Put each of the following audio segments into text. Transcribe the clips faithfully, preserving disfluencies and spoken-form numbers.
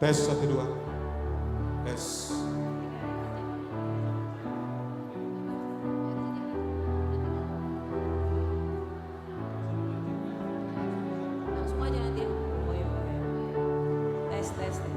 Tes, satu, dua. Tes. Langsung aja nanti. Oh, iya, iya. Tes, tes, tes.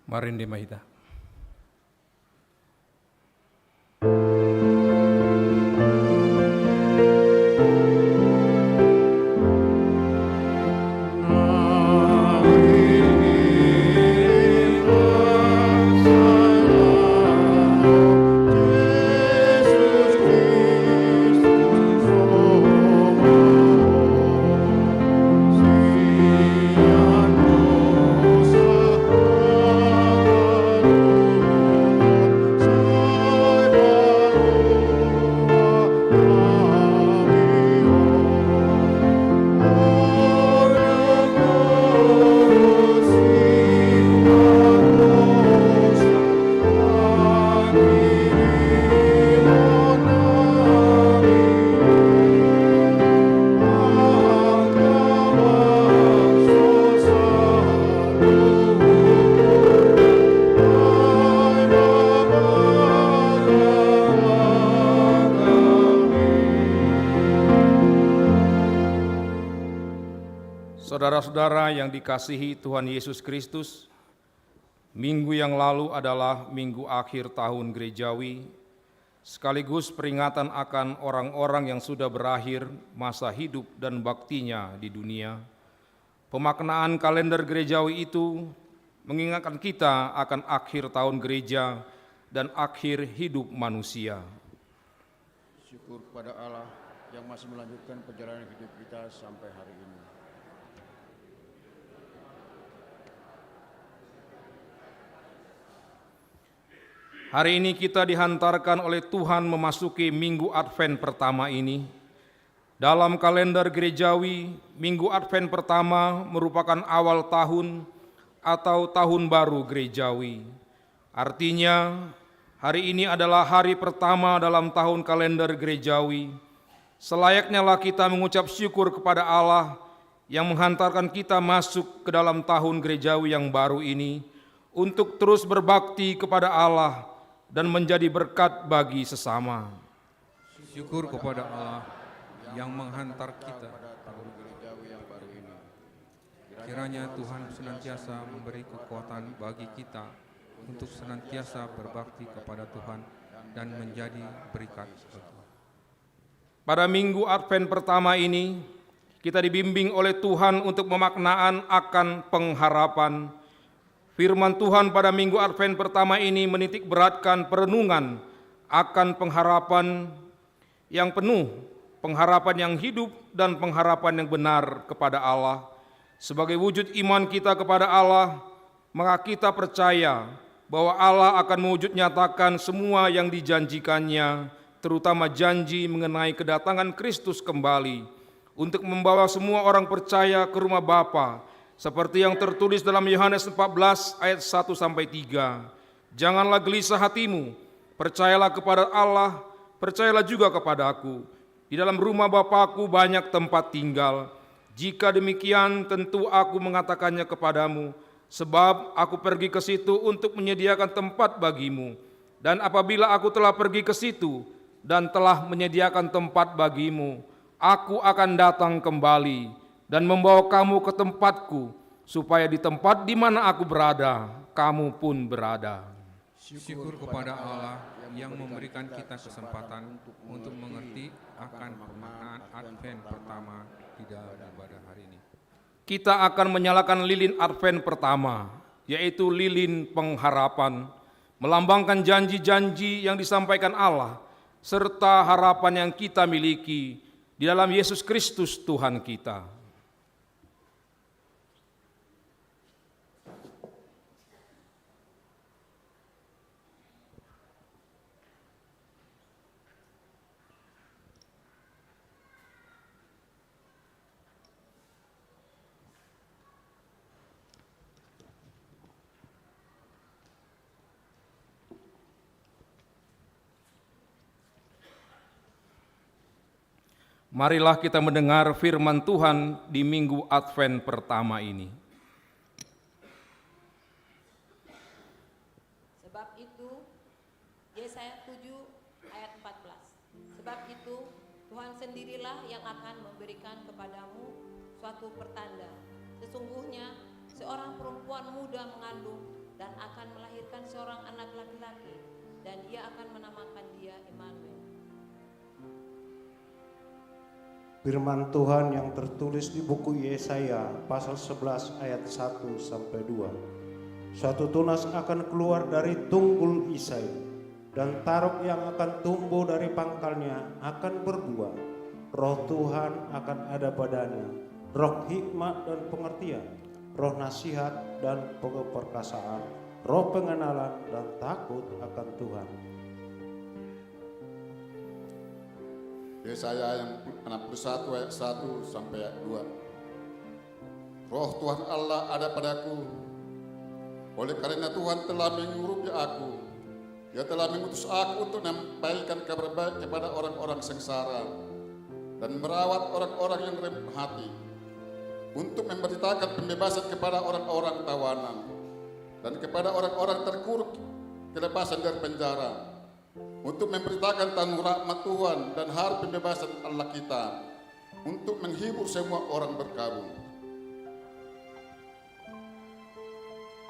Marende ma hita. Saudara-saudara yang dikasihi Tuhan Yesus Kristus, minggu yang lalu adalah minggu akhir tahun gerejawi, sekaligus peringatan akan orang-orang yang sudah berakhir masa hidup dan baktinya di dunia. Pemaknaan kalender gerejawi itu mengingatkan kita akan akhir tahun gereja dan akhir hidup manusia. Syukur kepada Allah yang masih melanjutkan perjalanan hidup kita sampai hari ini. Hari ini kita dihantarkan oleh Tuhan memasuki minggu Advent pertama ini. Dalam kalender gerejawi, minggu Advent pertama merupakan awal tahun atau tahun baru gerejawi. Artinya, hari ini adalah hari pertama dalam tahun kalender gerejawi. Selayaknyalah kita mengucap syukur kepada Allah yang menghantarkan kita masuk ke dalam tahun gerejawi yang baru ini untuk terus berbakti kepada Allah dan menjadi berkat bagi sesama. Syukur kepada Allah yang menghantar kita pada tahun gerejawi yang baru ini. Kiranya Tuhan senantiasa memberi kekuatan bagi kita untuk senantiasa berbakti kepada Tuhan dan menjadi berkat bagi. Pada minggu Advent pertama ini, kita dibimbing oleh Tuhan untuk pemaknaan akan pengharapan. Firman Tuhan pada minggu Advent pertama ini menitik beratkan perenungan akan pengharapan yang penuh, pengharapan yang hidup, dan pengharapan yang benar kepada Allah. Sebagai wujud iman kita kepada Allah, maka kita percaya bahwa Allah akan mewujud nyatakan semua yang dijanjikan-Nya, terutama janji mengenai kedatangan Kristus kembali untuk membawa semua orang percaya ke rumah Bapa, seperti yang tertulis dalam Yohanes empat belas ayat satu sampai tiga. Janganlah gelisah hatimu, percayalah kepada Allah, percayalah juga kepada-Ku. Di dalam rumah Bapa-Ku banyak tempat tinggal. Jika demikian, tentu Aku mengatakannya kepadamu, sebab Aku pergi ke situ untuk menyediakan tempat bagimu. Dan apabila Aku telah pergi ke situ dan telah menyediakan tempat bagimu, Aku akan datang kembali dan membawa kamu ke tempatku, supaya di tempat di mana aku berada, kamu pun berada. Syukur kepada Allah yang memberikan kita kesempatan untuk mengerti akan pemaknaan Advent pertama di dalam ibadah hari ini. Kita akan menyalakan lilin Advent pertama, yaitu lilin pengharapan, melambangkan janji-janji yang disampaikan Allah, serta harapan yang kita miliki di dalam Yesus Kristus Tuhan kita. Marilah kita mendengar firman Tuhan di minggu Advent pertama ini. Sebab itu, Yesaya tujuh ayat empat belas. Sebab itu, Tuhan sendirilah yang akan memberikan kepadamu suatu pertanda. Sesungguhnya, seorang perempuan muda mengandung dan akan melahirkan seorang anak laki-laki, dan ia akan menamakan dia Immanuel. Firman Tuhan yang tertulis di buku Yesaya pasal sebelas ayat satu sampai dua. Suatu tunas akan keluar dari tunggul Isai, dan taruk yang akan tumbuh dari pangkalnya akan berbuah. Roh Tuhan akan ada padanya, roh hikmat dan pengertian, roh nasihat dan perkasaan, roh pengenalan dan takut akan Tuhan. Yesaya yang enam puluh satu ayat satu sampai ayat dua. Roh Tuhan Allah ada padaku, oleh karena Tuhan telah mengurupi aku. Ia telah mengutus aku untuk menyampaikan kabar baik kepada orang-orang sengsara dan merawat orang-orang yang remuk hati, untuk memberitakan pembebasan kepada orang-orang tawanan dan kepada orang-orang terkurung kelepasan dari penjara, untuk memberitakan tahun rahmat Tuhan dan hari pembebasan Allah kita, untuk menghibur semua orang berkabung.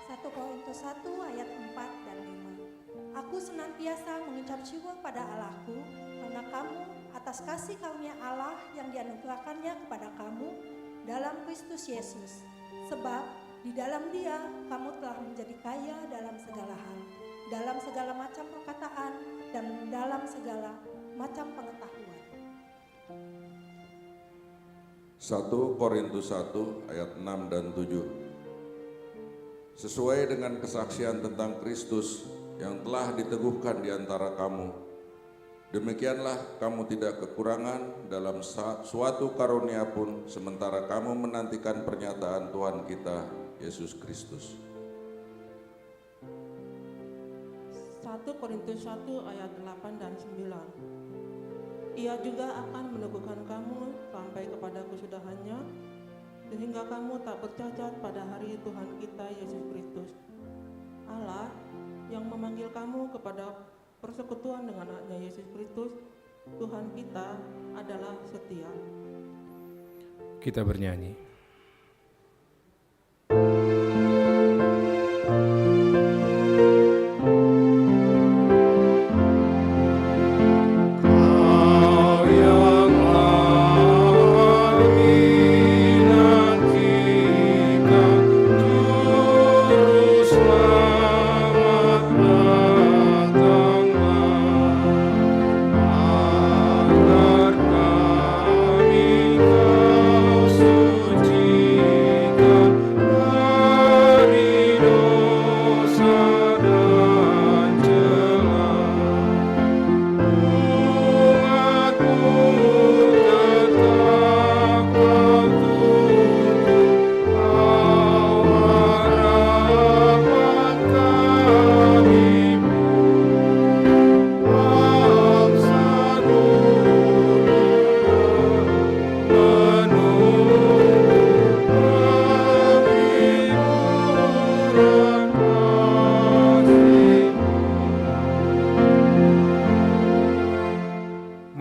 Satu Korintus satu ayat empat dan lima. Aku senantiasa mengucap syukur pada Allahku karena kamu, atas kasih karunia Allah yang dianugerahkannya kepada kamu dalam Kristus Yesus. Sebab di dalam Dia kamu telah menjadi kaya dalam segala hal, dalam segala macam perkataan, dan dalam segala macam pengetahuan. Satu Korintus satu ayat enam dan tujuh. Sesuai dengan kesaksian tentang Kristus yang telah diteguhkan di antara kamu, demikianlah kamu tidak kekurangan dalam sa-, suatu karunia pun, sementara kamu menantikan pernyataan Tuhan kita, Yesus Kristus. Satu Korintus satu ayat delapan dan sembilan. Ia juga akan meneguhkan kamu sampai kepada kesudahannya, sehingga kamu tak bercacat pada hari Tuhan kita Yesus Kristus. Allah yang memanggil kamu kepada persekutuan dengan Anaknya Yesus Kristus, Tuhan kita, adalah setia. Kita bernyanyi.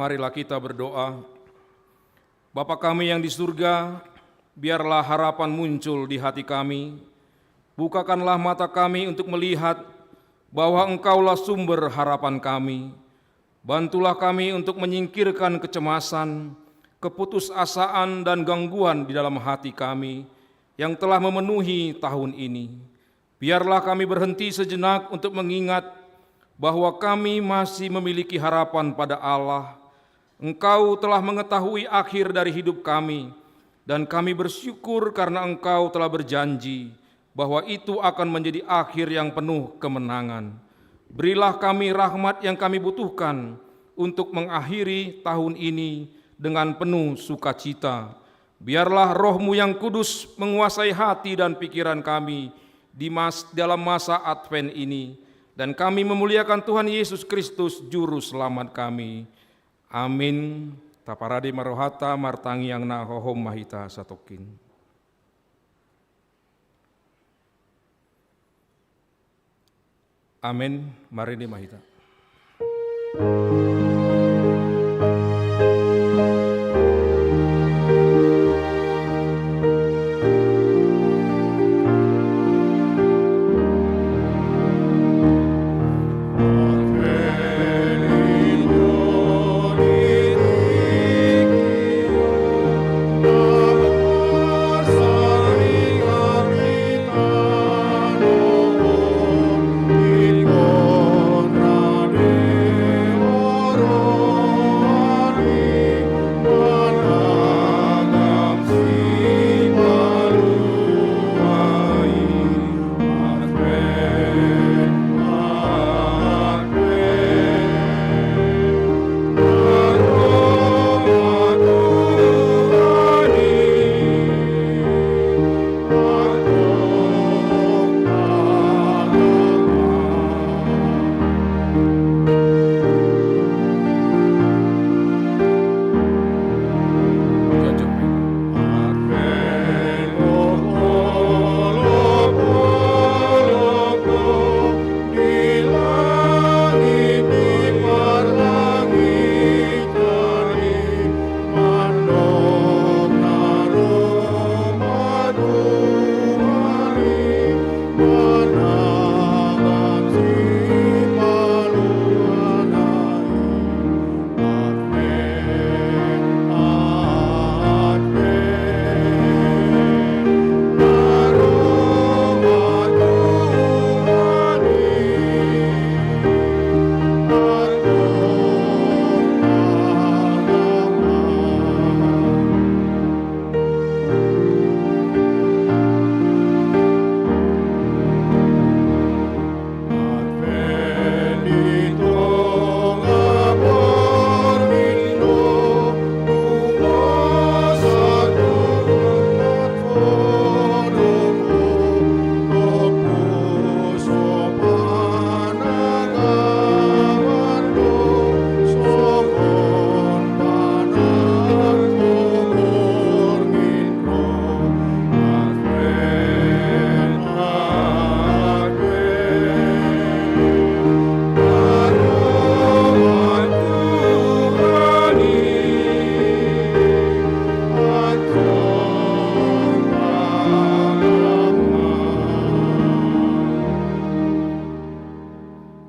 Marilah kita berdoa. Bapa kami yang di surga, Biarlah harapan muncul di hati kami. Bukakanlah mata kami untuk melihat bahwa Engkaulah sumber harapan kami. Bantulah kami untuk menyingkirkan kecemasan, keputusasaan, dan gangguan di dalam hati kami yang telah memenuhi tahun ini. Biarlah kami berhenti sejenak untuk mengingat bahwa kami masih memiliki harapan pada Allah. Engkau telah mengetahui akhir dari hidup kami, dan kami bersyukur karena Engkau telah berjanji bahwa itu akan menjadi akhir yang penuh kemenangan. Berilah kami rahmat yang kami butuhkan untuk mengakhiri tahun ini dengan penuh sukacita. Biarlah Roh-Mu yang Kudus menguasai hati dan pikiran kami di mas-, dalam masa Advent ini, dan kami memuliakan Tuhan Yesus Kristus, Juru Selamat kami. Amin. Taparade ma rohanta, martangiang na hohom ma hita satongkin. Amen. Marende ma hita.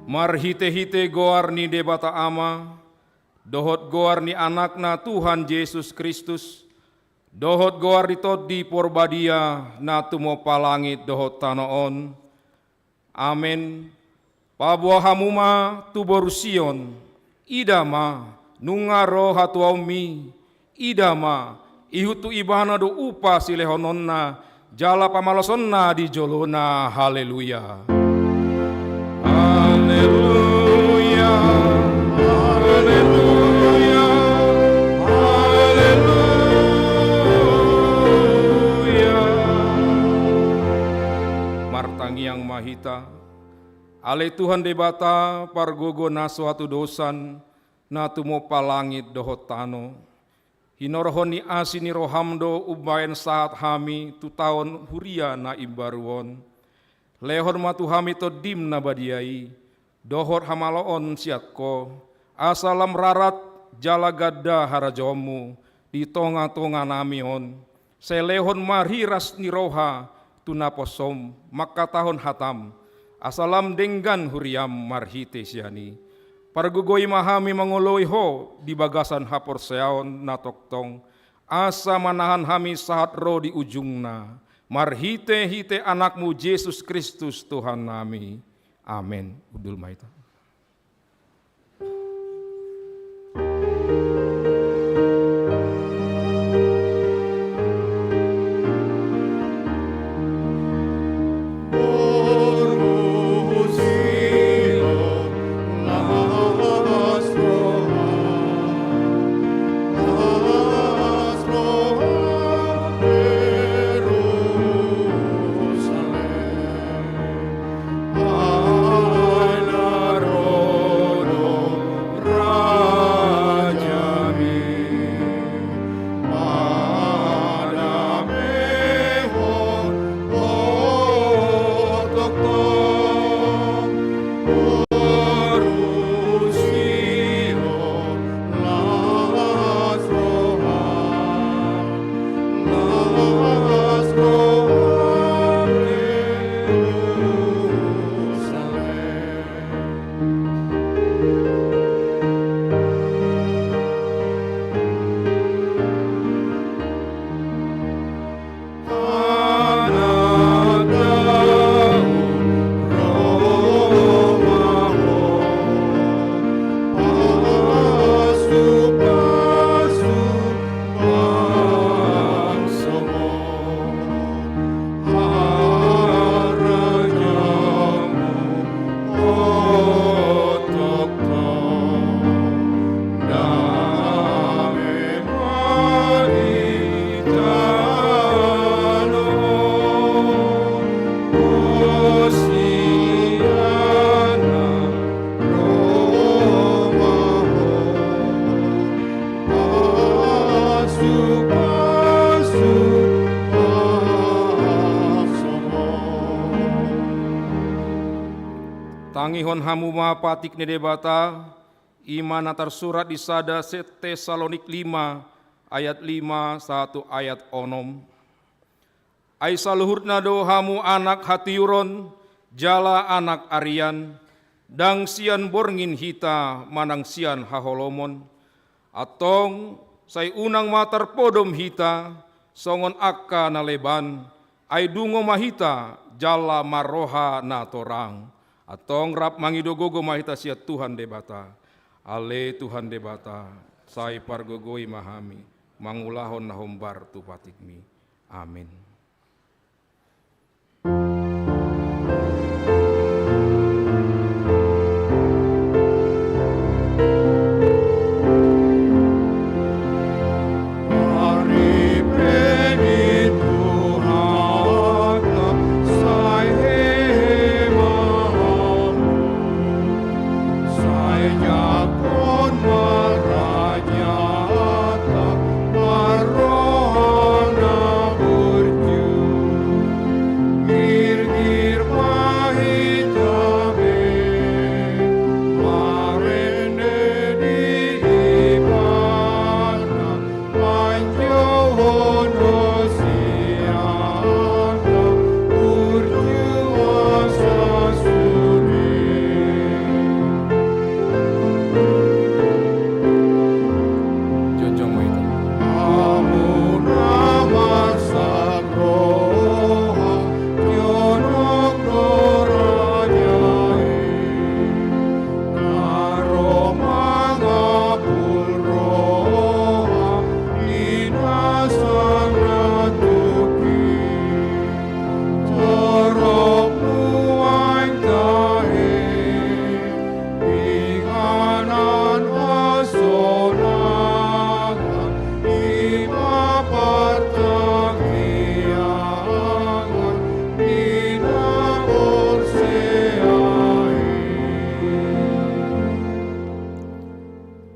Marhitehite goar ni Debata Ama, dohot goar ni Anakna Tuhan Jesus Kristus, dohot goar ni Tondi Porbadia na tumompa langit dohot tano on. Amen. Paboa hamu ma tu boru Sion, ida ma, nunga ro hatuaonmi, ida ma, ihut tu Ibana do upa silehononna, jala pamalaosonna di jolona. Haleluya. Haleluya, haleluya, haleluya. Martangiang ma hita. Ale Tuhan Debata, pargogo na so hatudosan, na tumompa langit dohot tano. Hinorhon ni asi ni roham do umbahen sahat hami tu taon huria na imbaru on. Lehon ma tu hami Tondim na badia i, dohot hamaloon sian Ho, asa lam rarat jala ganda harajaonmu di tongatonganami on, Sai lehon ma hiras ni roha tu naposom mangkatahon hatam, asa lam denggan huriam marhite sian i. Pargogoi ma hami mangoloi Ho di bagasan haporseaon na tongtong, asa manahan hami sahat ro di ujungna, marhite-hite Anakmu Jesus Kristus Tuhannami. Amen. Hundul ma hita. Tangihon hamu ma patik ni Debata, i ma na tarsurat di sada Tesalonik lima ayat lima sahat tu ayat onom. Ai saluhutna do hamu anak hatiuron, jala anak arian, ndang sian borngin hita manang sian haholomon. Antong, sai unang ma tarpodom hita, songon angka na leban, ai dungo ma hita, jala marroha na torang. Antong rap mangido gogo ma hita sian Tuhan Debata. Ale Tuhan Debata, sai pargogoi ma hami, mangulahon na hombar tu patikmi. Amin.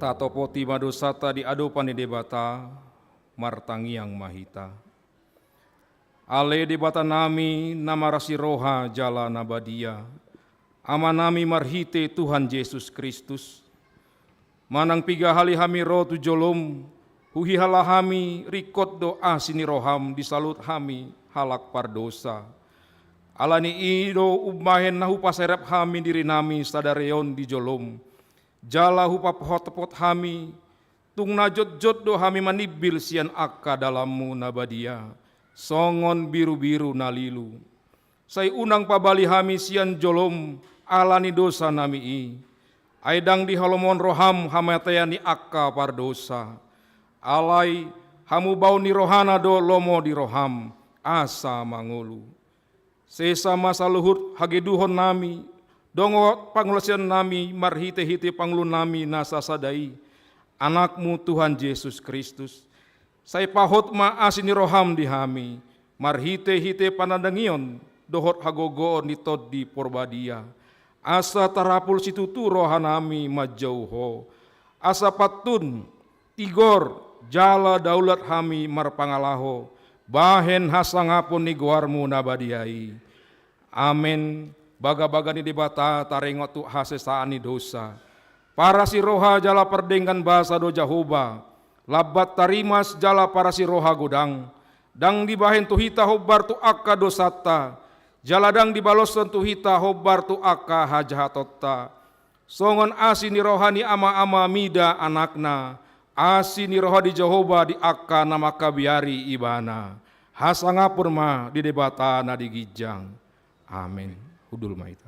Tatopoti ma dosanta di adopan ni Debata, martangiang ma hita. Ale Debatanami na marasi roha jala na badia, Amanami marhite Tuhan Jesus Kristus, manang piga hali hami ro tu jolom, Huhilala hami ringkot do asi ni roham di saluhut hami halak pardosa. Ala ni i do umbahen na hupaserep hami dirinami sadari on di jolom, jala hupapothot hami, tung na jotjot do hami manimbil sian angka dalanmu na badia, songon birubiru na lilu. Sai unang pabali hami sian jolom ala ni dosanami i, ai ndang dihalomohon roham hamatean ni angka pardosa. Alai hamubaon ni rohana do lomo di roham, asa mangolu. Sesa ma saluhut hageduhonnami, dohot pangulasionami marhitehite pangulunami na sasada i, Anakmu Tuhan Jesus Kristus. Sai pahot ma asi ni roham di hami, marhitehite panandangihon dohot hagogoon ni Tondi Porbadia, asa tarapul situtu rohanami manjou Ho, asa pantun, tigor, jala daulat hami marpangalaho bahen hasangapon ni goarmu na badia i. Amen. Bagabaga ni Debata taringot tu hasesaan ni dosa. Parasi roha jala pardenggan basa do Jahowa, lambat tarimas jala parasi roha godang. Ndang dibahen tu hita hombar tu angka dosanta, jala ndang dibaloshon tu hita hombar tu angka hajahatonta. Songon asi ni roha ni ama-ama mida anakna, asi ni roha ni Jahowa di angka na mangkabiari ibana. Hasangapon ma di Debata na di ginjang. Amen. Hundul ma hita.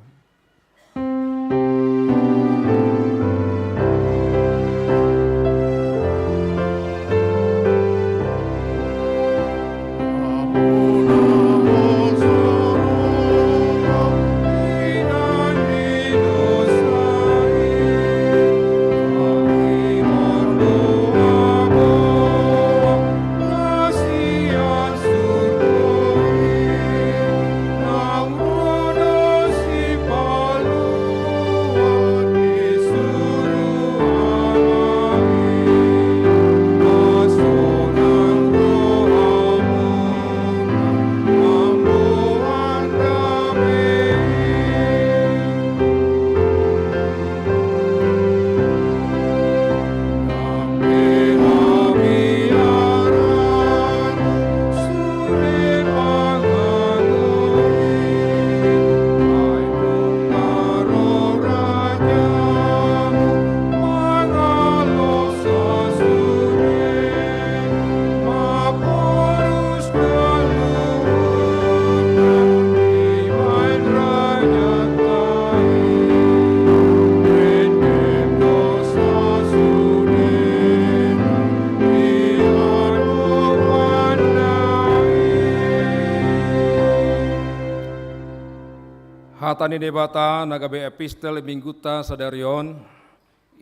Hata ni Debata na gabe epistel Mingguta sadari on,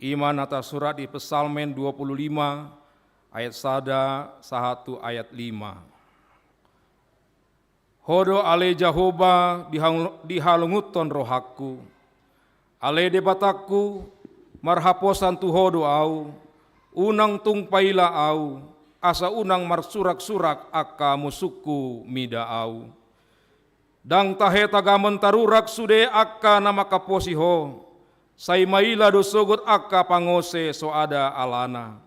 i ma na tarsurat di Psalmen dua puluh lima ayat sada sahat tu ayat lima. Ho do ale Jahowa dihang-, dihalungunhon rohangku. Ale Debatangku, marhaposan tu Ho do ahu, unang tung paila ahu, asa unang marsuraksurak angka musungku mida ahu. Ndang tahe tagamon tarurak sude angka na mangkaposi Ho, sai maila do sogot angka pangose so ada alana.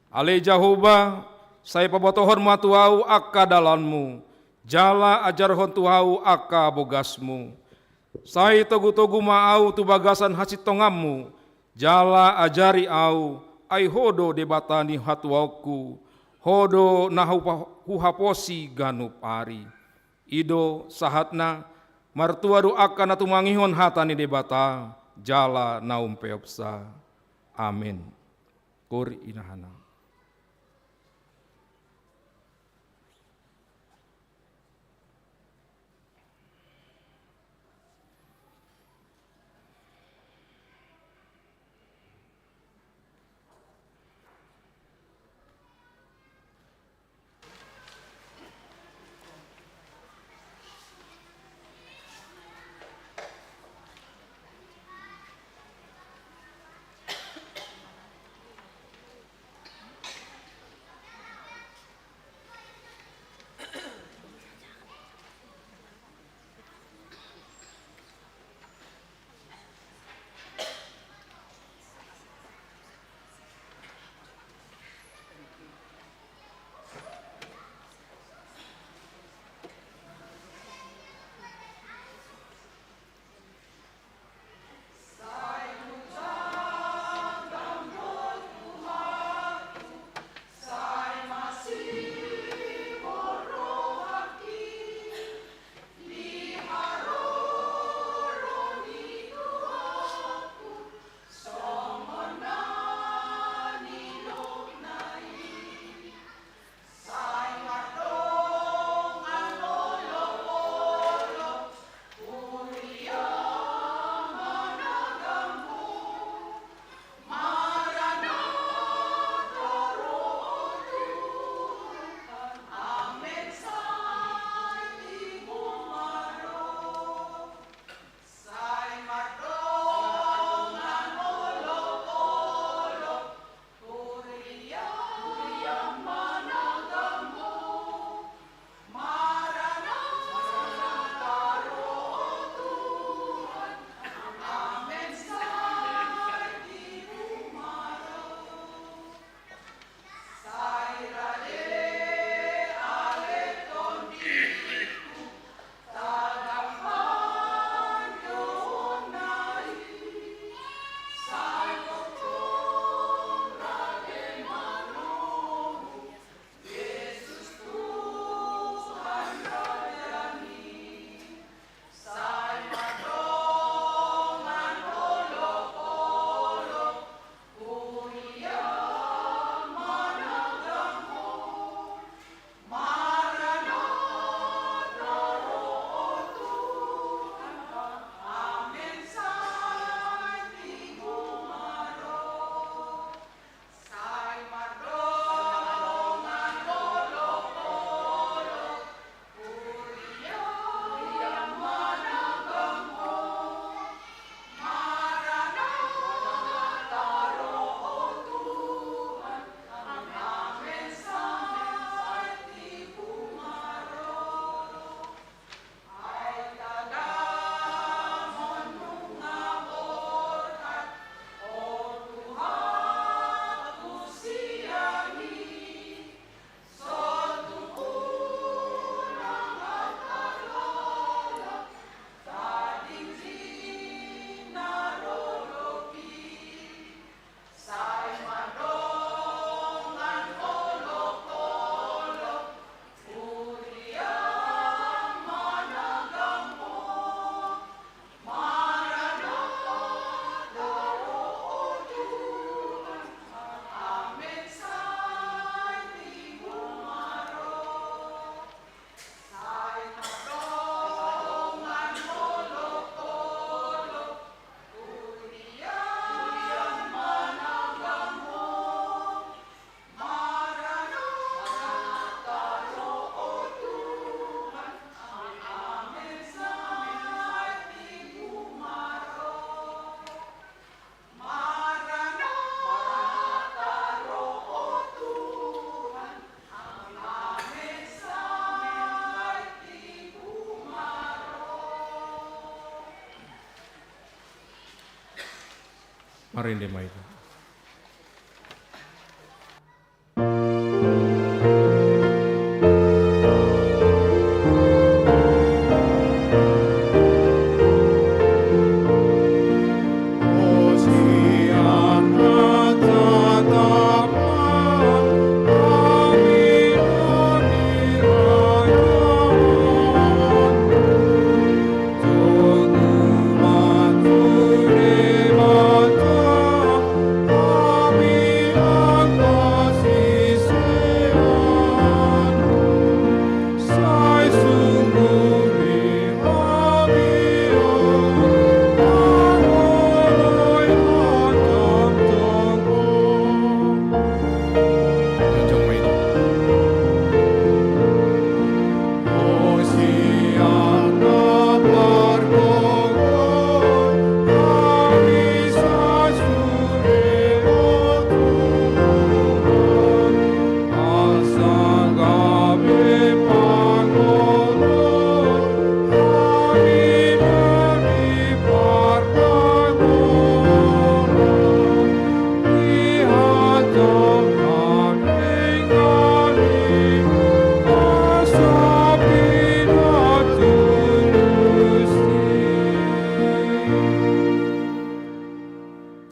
Ale Jahowa, sai pabotohon ma tu ahu angka dalanmu, jala ajarhon tu ahu angka bogasmu. Sai togutogu ma ahu tu bagasan hasintonganmu, jala ajari ahu, ai Ho do Debata ni hatuaonku, Ho do na hupa-, huhaposi ganup ari. I do sahatna, martua do angka na tumangihon hata ni Debata, jala na umpeopsa. Amen. Kori inahana. Marende ma i do.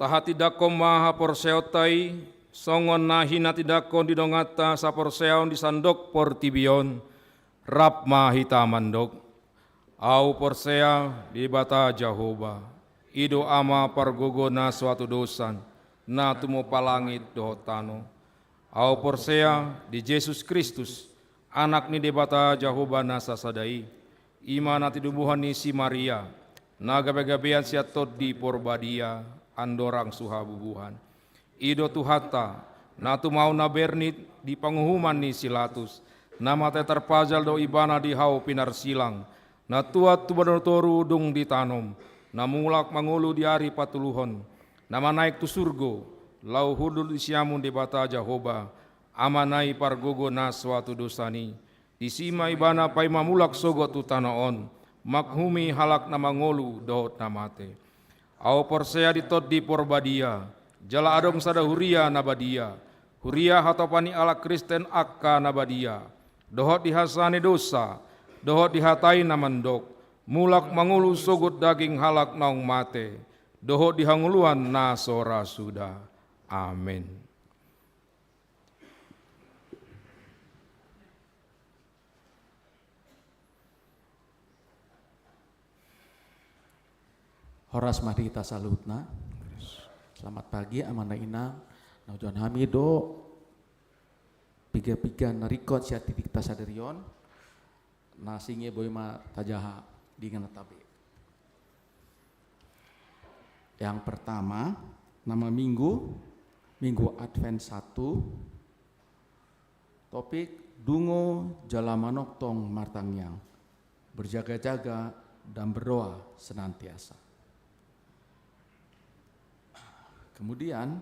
Tahatindangkon ma haporseaonta i, songon na hinatindangkon di donganta saporseaon di sandok portibi on, rap ma hita mandok. Ahu porsea di Debata Jahowa, i do Ama pargogo na so hatudosan, na tumompa langit dohot tano. Ahu porsea di Jesus Kristus, Anak ni Debata Jahowa na sasada i, i ma na tinubuhon ni si Maria, na gabegabean sian Tondi Porbadia, andorang so habubuhan. I do Tuhanta, na tumaon na bernit di panguhuman ni si Latus, na mate tarpajal do ibana di hau pinarsilang, na tuat tu banua toru dung ditanom, na mulak mangolu di ari patoluhon, na manaek tu surgo, laho hundul di siamun Debata Jahowa, Amana i pargogo na so hatudosan i. Disi ma ibana paima mulak sogot tu tano on, manguhumi halak na mangolu dohot na mate. Ahu porsea di Tondi Porbadia, jala adong sada huria na badia, huria hatopan ni halak Kristen angka na badia, dohot di hasea ni dosa, dohot di hata i na mandok, mulak mangolu sogot daging halak naung mate, dohot di hangoluan na so ra suda. Amen. Horas ma di hita saluhutna. Selamat pagi, Amang Inang. Na hujaha hami do piga-piga na ringkot sian tingki sadari on. Na singe boi ma tajaha di ingananta be. Yang pertama, nama minggu, Minggu Advent satu, topik dungo jala manongtong martangiang, berjaga-jaga dan berdoa senantiasa. Kemudian,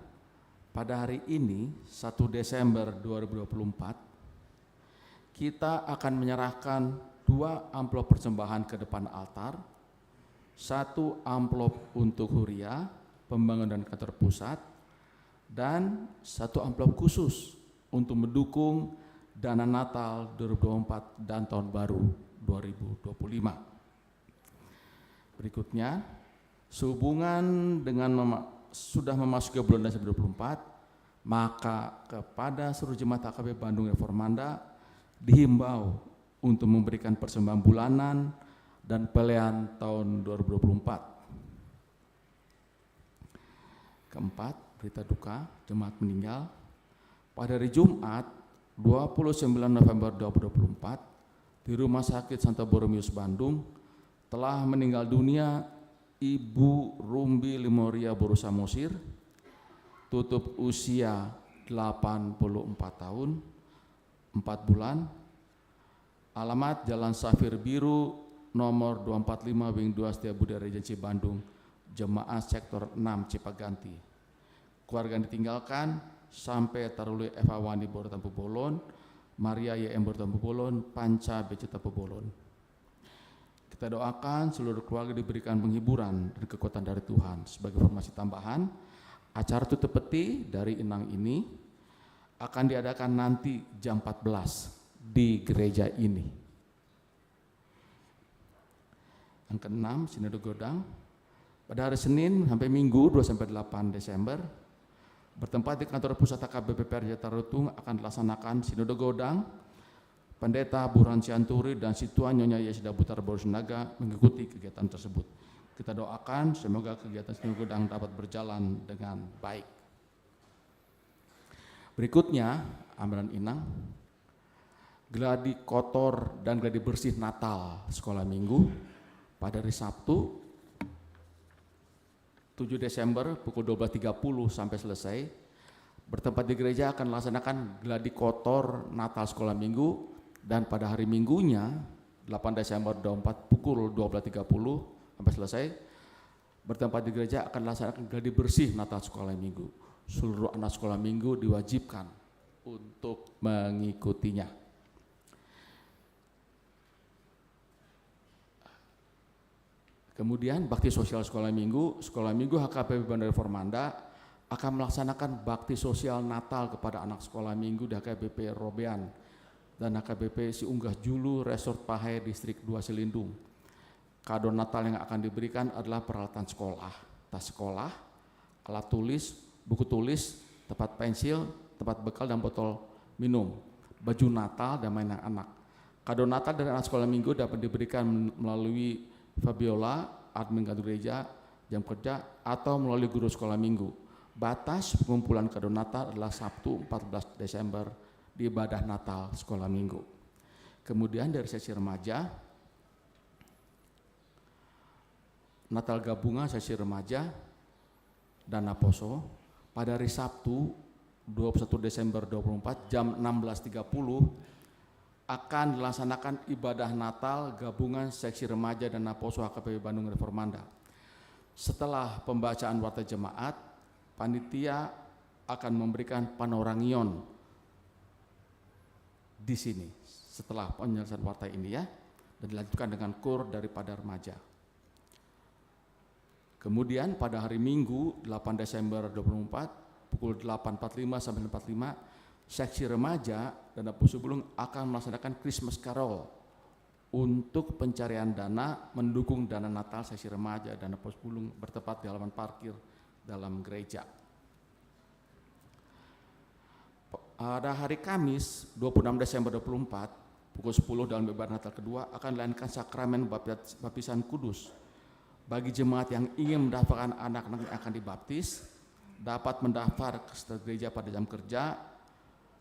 pada hari ini, satu Desember dua ribu dua puluh empat, kita akan menyerahkan dua amplop persembahan ke depan altar, satu amplop untuk huria, pembangunan kantor pusat, dan satu amplop khusus untuk mendukung dana Natal dua ribu dua puluh empat dan Tahun Baru dua ribu dua puluh lima. Berikutnya, sehubungan dengan mema-, sudah memasuki bulan Desember dua puluh empat, maka kepada seluruh jemaat H K P Bandung Reformanda dihimbau untuk memberikan persembahan bulanan dan pelean tahun dua ribu dua puluh empat. Keempat, berita duka jemaat meninggal. Pada hari Jumat, dua puluh sembilan November dua ribu dua puluh empat, di Rumah Sakit Santo Borromeus Bandung, telah meninggal dunia Ibu Rumbi Limoria Boru Samosir, tutup usia delapan puluh empat tahun, empat bulan, alamat Jalan Safir Biru, nomor dua empat lima, Wing dua, Setiabudi Regency Bandung, jemaat sektor enam Cipaganti. Keluarga yang ditinggalkan, Sampe Taruli Eva Wani Boru Tampubolon, Maria Y M Boru Tampubolon, Panca B C Tampubolon. Kita doakan seluruh keluarga diberikan penghiburan dan kekuatan dari Tuhan. Sebagai informasi tambahan, Acara tutup peti dari Inang ini akan diadakan nanti jam empat belas di gereja ini. Yang keenam, Sinode Godang. Pada hari Senin sampai Minggu, dua sampai delapan Desember, bertempat di kantor pusat H K B P P R J Tarutung, akan dilaksanakan Sinode Godang. Pendeta Burhan Sianturi dan Situan Nyonya Yesda Butar Boru Sinaga mengikuti kegiatan tersebut. Kita doakan semoga kegiatan Sinode Godang dapat berjalan dengan baik. Berikutnya, Amang dan Inang, gladi kotor dan gladi bersih Natal Sekolah Minggu pada hari Sabtu, tujuh Desember, pukul dua belas tiga puluh sampai selesai. Bertempat di gereja, akan melaksanakan gladi kotor Natal Sekolah Minggu, dan pada hari Minggunya, delapan Desember dua puluh empat, pukul dua belas tiga puluh sampai selesai, bertempat di gereja, akan dilaksanakan gladi bersih Natal Sekolah Minggu. Seluruh anak sekolah minggu diwajibkan untuk mengikutinya. Kemudian, bakti sosial sekolah minggu. Sekolah Minggu H K B P Bandar Reformanda akan melaksanakan bakti sosial Natal kepada anak sekolah minggu di H K B P Robean dan H K B P Siunggah Julu, Resort Pahe, Distrik dua Silindung. Kado Natal yang akan diberikan adalah peralatan sekolah, tas sekolah, alat tulis, buku tulis, tempat pensil, tempat bekal dan botol minum, baju Natal, dan mainan anak. Kado Natal dari anak sekolah minggu dapat diberikan melalui Fabiola, admin kantor gereja, jam kerja, atau melalui guru sekolah minggu. Batas pengumpulan kado Natal adalah Sabtu empat belas Desember di ibadah Natal sekolah minggu. Kemudian dari sesi remaja, Natal gabungan sesi remaja dan Naposo pada hari Sabtu, dua puluh satu Desember dua puluh empat, jam enam belas tiga puluh, akan dilaksanakan ibadah Natal gabungan seksi remaja dan Naposo H K B P Bandung Reformanda. Setelah pembacaan warta jemaat, panitia akan memberikan panorangion di sini setelah penyelesaian warta ini, ya, dan dilanjutkan dengan kur daripada remaja. Kemudian pada hari Minggu, delapan Desember dua puluh empat, pukul delapan empat lima sampai empat lima, seksi remaja dan Naposo Bulung akan melaksanakan Christmas Carol untuk pencarian dana mendukung dana Natal seksi remaja dan Naposo Bulung, bertempat di halaman parkir dalam gereja. Pada hari Kamis, dua puluh enam Desember dua puluh empat, pukul sepuluh dalam ibadah Natal kedua akan dilayankan sakramen baptis-, baptisan kudus. Bagi jemaat yang ingin mendaftarkan anak-anak yang akan dibaptis, dapat mendaftar ke sekretariat gereja pada jam kerja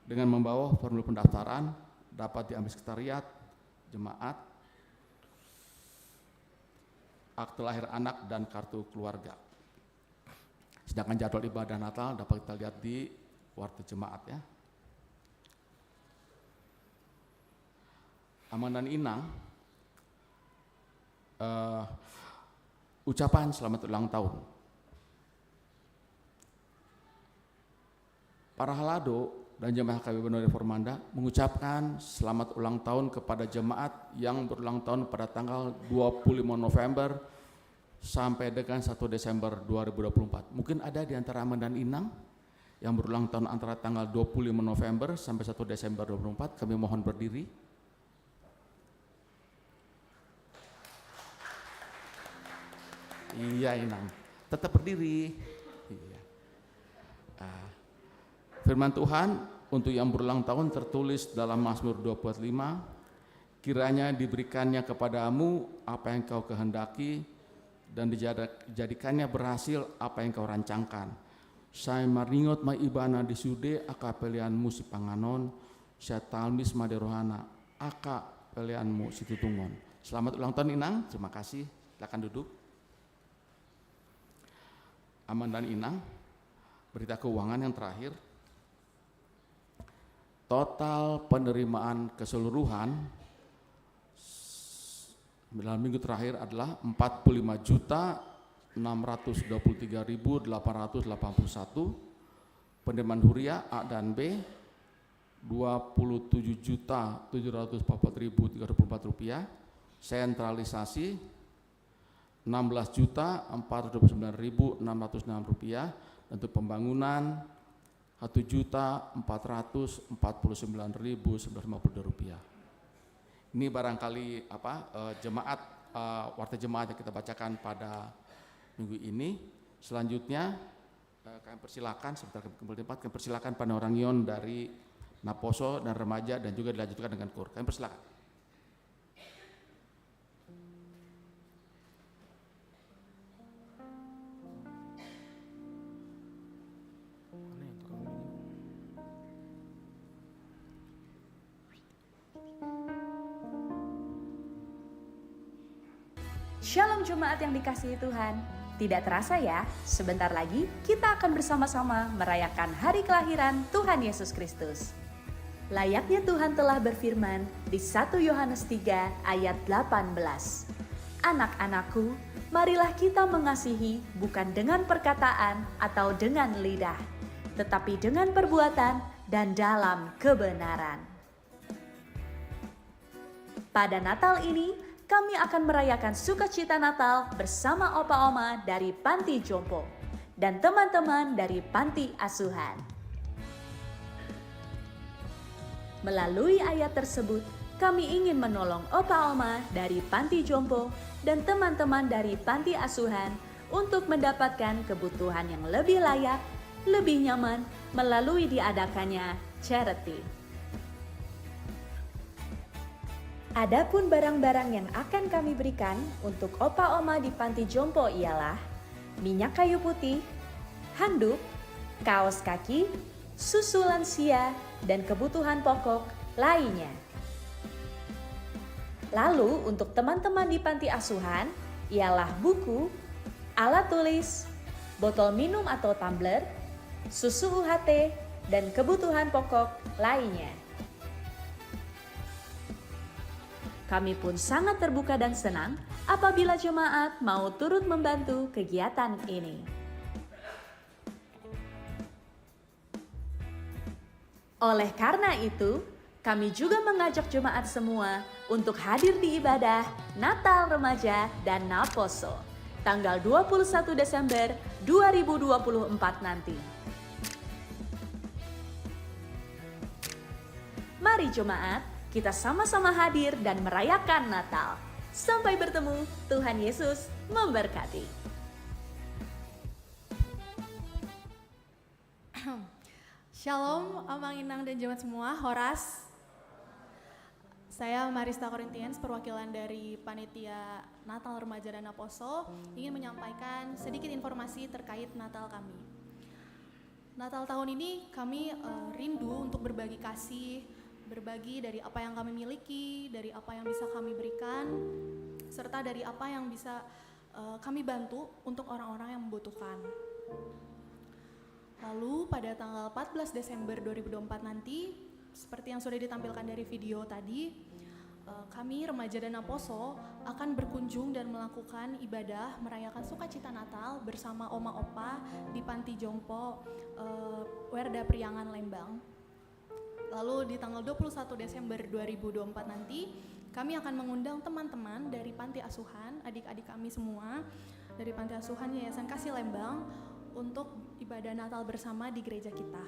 dengan membawa formulir pendaftaran, dapat diambil sekretariat jemaat, akte lahir anak, dan kartu keluarga. Sedangkan jadwal ibadah Natal dapat kita lihat di warta jemaat, ya. Amang dan Inang, eh, ucapan selamat ulang tahun. Para halado dan jemaat H K B P Bandung Reformanda mengucapkan selamat ulang tahun kepada jemaat yang berulang tahun pada tanggal dua puluh lima November sampai dengan satu Desember dua ribu dua puluh empat. Mungkin ada di antara Amang dan Inang yang berulang tahun antara tanggal dua puluh lima November sampai satu Desember dua puluh empat. Kami mohon berdiri. Iya, Inang. Tetap berdiri. Iya. Ah. Firman Tuhan untuk yang berulang tahun tertulis dalam Mazmur dua puluh lima, "Kiranya diberikannya kepadamu apa yang kau kehendaki, dan dijada-, jadikannya berhasil apa yang kau rancangkan. Sai maringot ma ibana di sude angka peleanmu sipanganon, sai talmis ma di rohana angka peleanmu situtungon." Selamat ulang tahun, Inang. Terima kasih. Silakan duduk. Amang dan Inang, berita keuangan yang terakhir. Total penerimaan keseluruhan s-, dalam minggu terakhir adalah empat puluh lima juta enam ratus dua puluh tiga ribu delapan ratus delapan puluh satu. Penerimaan huria A dan B, dua puluh tujuh juta tujuh ratus empat puluh empat ribu tiga ratus dua puluh empat rupiah. Sentralisasi, enam belas juta empat ratus dua puluh sembilan ribu enam ratus enam rupiah, Dan untuk pembangunan, satu juta empat ratus empat puluh sembilan ribu sembilan ratus lima puluh dua rupiah. Ini barangkali apa, eh, jemaat, eh, warta jemaat yang kita bacakan pada minggu ini. Selanjutnya, eh, kami persilakan, sebentar kami kembali tempat, kami persilakan Paneorang Yon dari Naposo dan remaja dan juga dilanjutkan dengan kur. Kami persilakan. Shalom jemaat yang dikasihi Tuhan. Tidak terasa ya, sebentar lagi kita akan bersama-sama merayakan hari kelahiran Tuhan Yesus Kristus. Layaknya Tuhan telah berfirman di satu Yohanes tiga ayat delapan belas, "Anak-anakku, marilah kita mengasihi bukan dengan perkataan atau dengan lidah, tetapi dengan perbuatan dan dalam kebenaran." Pada Natal ini, kami akan merayakan sukacita Natal bersama opa oma dari panti jompo dan teman-teman dari panti asuhan. Melalui ayat tersebut, kami ingin menolong opa oma dari panti jompo dan teman-teman dari panti asuhan untuk mendapatkan kebutuhan yang lebih layak, lebih nyaman melalui diadakannya charity. Adapun barang-barang yang akan kami berikan untuk opa oma di panti jompo ialah minyak kayu putih, handuk, kaos kaki, susu lansia, dan kebutuhan pokok lainnya. Lalu untuk teman-teman di panti asuhan ialah buku, alat tulis, botol minum atau tumbler, susu U H T, dan kebutuhan pokok lainnya. Kami pun sangat terbuka dan senang apabila jemaat mau turut membantu kegiatan ini. Oleh karena itu, kami juga mengajak jemaat semua untuk hadir di ibadah Natal Remaja dan Naposo, tanggal dua puluh satu Desember dua ribu dua puluh empat nanti. Mari jemaat, kita sama-sama hadir dan merayakan Natal. Sampai bertemu, Tuhan Yesus memberkati. Shalom, Amang, Inang, dan jemaat semua. Horas. Saya Marista Corinthians, perwakilan dari Panitia Natal Remaja dan Naposo, ingin menyampaikan sedikit informasi terkait Natal kami. Natal tahun ini kami, eh, rindu untuk berbagi kasih, berbagi dari apa yang kami miliki, dari apa yang bisa kami berikan, serta dari apa yang bisa, eh, kami bantu untuk orang-orang yang membutuhkan. Lalu pada tanggal empat belas Desember dua ribu dua puluh empat nanti, seperti yang sudah ditampilkan dari video tadi, eh, kami remaja dan Naposo akan berkunjung dan melakukan ibadah merayakan sukacita Natal bersama Oma Opa di Panti Jompo, eh, Werda Priangan, Lembang. Lalu di tanggal dua puluh satu Desember dua ribu dua puluh empat nanti, kami akan mengundang teman-teman dari panti asuhan, adik-adik kami semua dari panti asuhan Yayasan Kasih Lembang, untuk ibadah Natal bersama di gereja kita.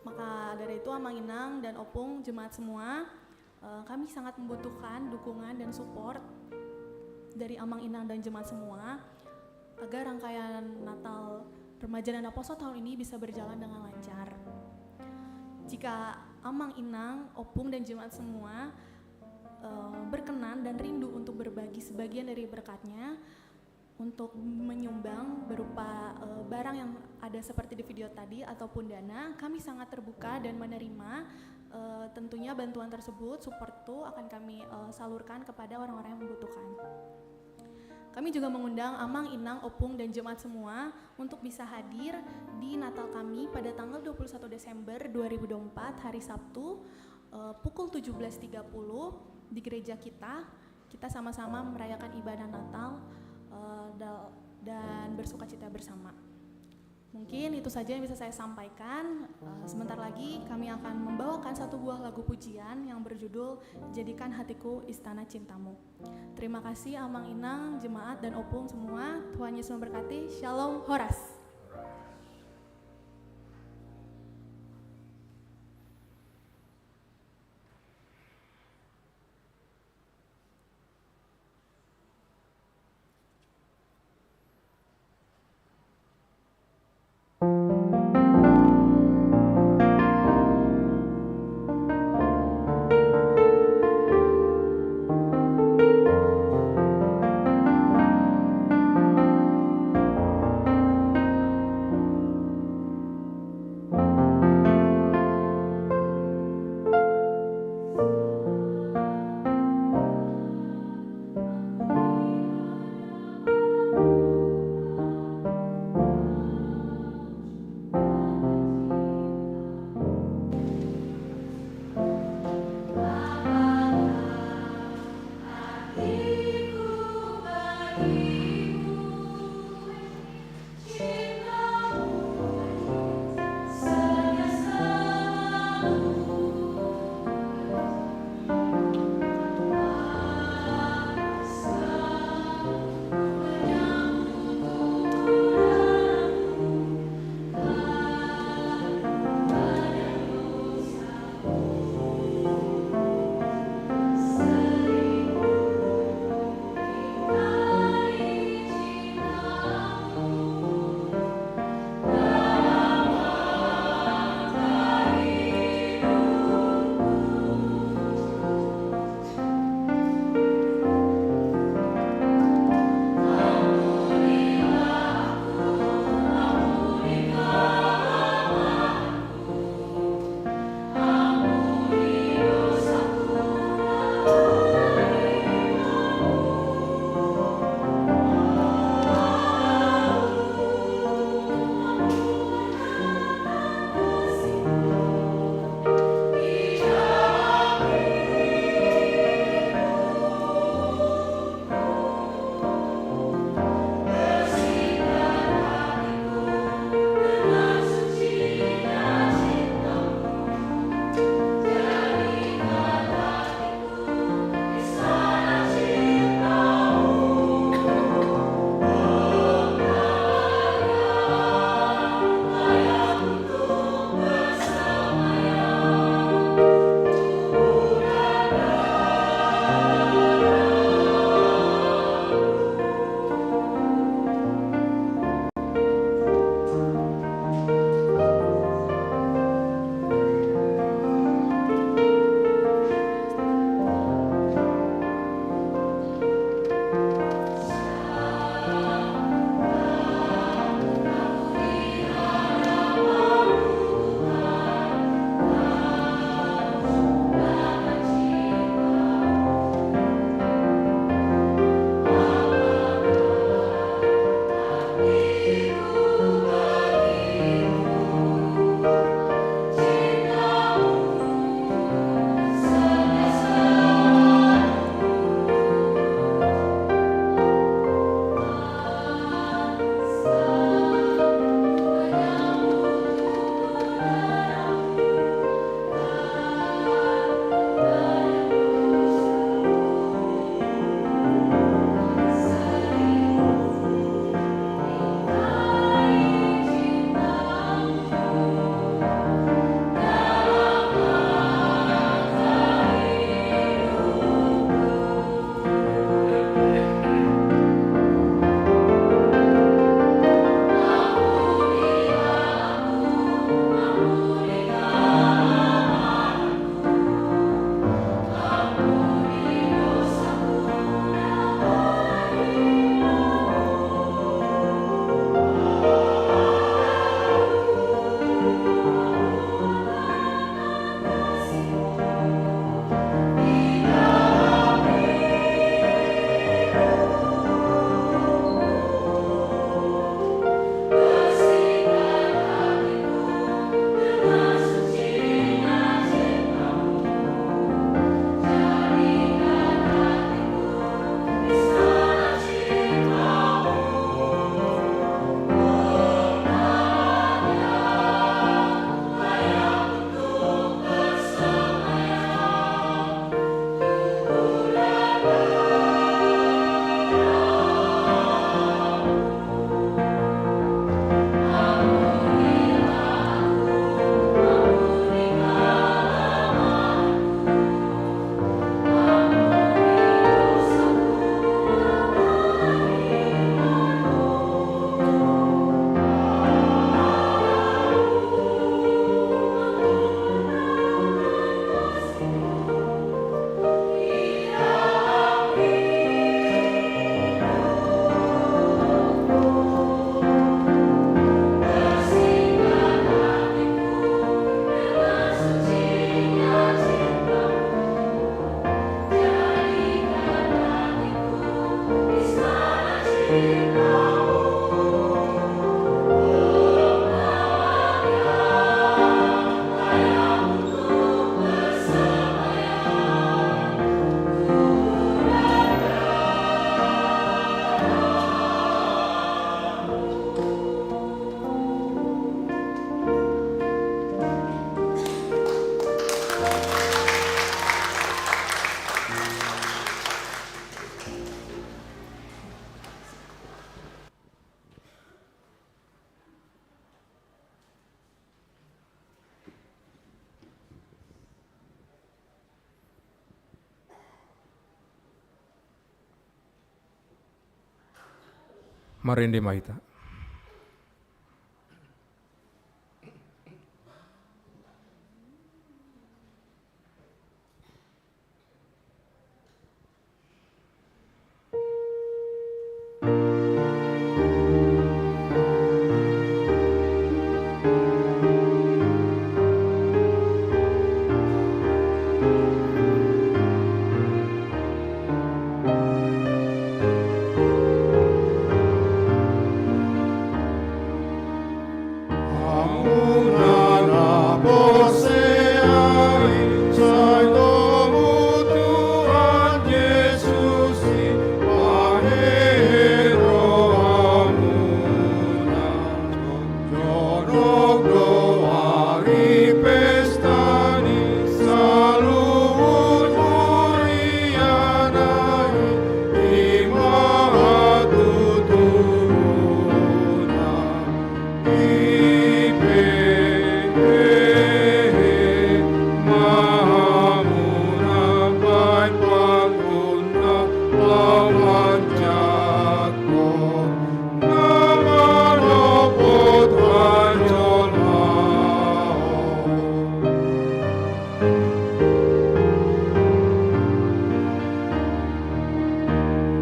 Maka dari itu, Amang, Inang, dan Opung, jemaat semua, eh, kami sangat membutuhkan dukungan dan support dari Amang, Inang, dan jemaat semua agar rangkaian Natal Remaja dan Naposo tahun ini bisa berjalan dengan lancar. Jika Amang, Inang, Opung, dan jemaat semua, eh, berkenan dan rindu untuk berbagi sebagian dari berkatnya, untuk menyumbang berupa, eh, barang yang ada seperti di video tadi ataupun dana, kami sangat terbuka dan menerima, eh, tentunya bantuan tersebut, support itu akan kami, eh, salurkan kepada orang-orang yang membutuhkan. Kami juga mengundang Amang, Inang, Opung, dan jemaat semua untuk bisa hadir di Natal kami pada tanggal dua puluh satu Desember dua ribu dua puluh empat, hari Sabtu, eh, pukul tujuh belas tiga puluh di gereja kita. Kita sama-sama merayakan ibadah Natal, eh, da-, dan bersukacita bersama. Mungkin itu saja yang bisa saya sampaikan. Eh, sebentar lagi kami akan membawakan satu buah lagu pujian yang berjudul Jadikan Hatiku Istana Cintamu. Terima kasih, Amang, Inang, jemaat, dan Opung semua. Tuhan Yesus memberkati. Shalom, horas. Marende ma hita.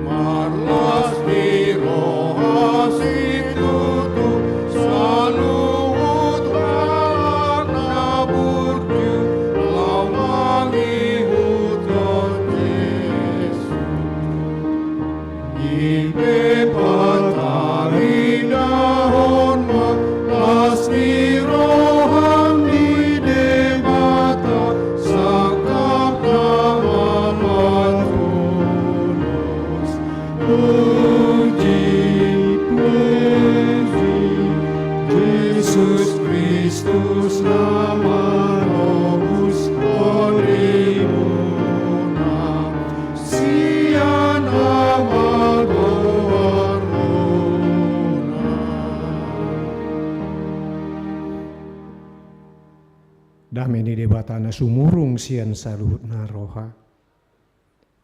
Marlas ni roha situtu, saluhut halak na burju, laho mangihuthon Jesus. Dipe pataridahon ma las ni roham di Debata, sangkap na mamatondos. Puji, puji, Jesus Kristus na manobus torimuna. Sian Ama goarna. Dame ni Debata na sumurung sian saluhutna roha,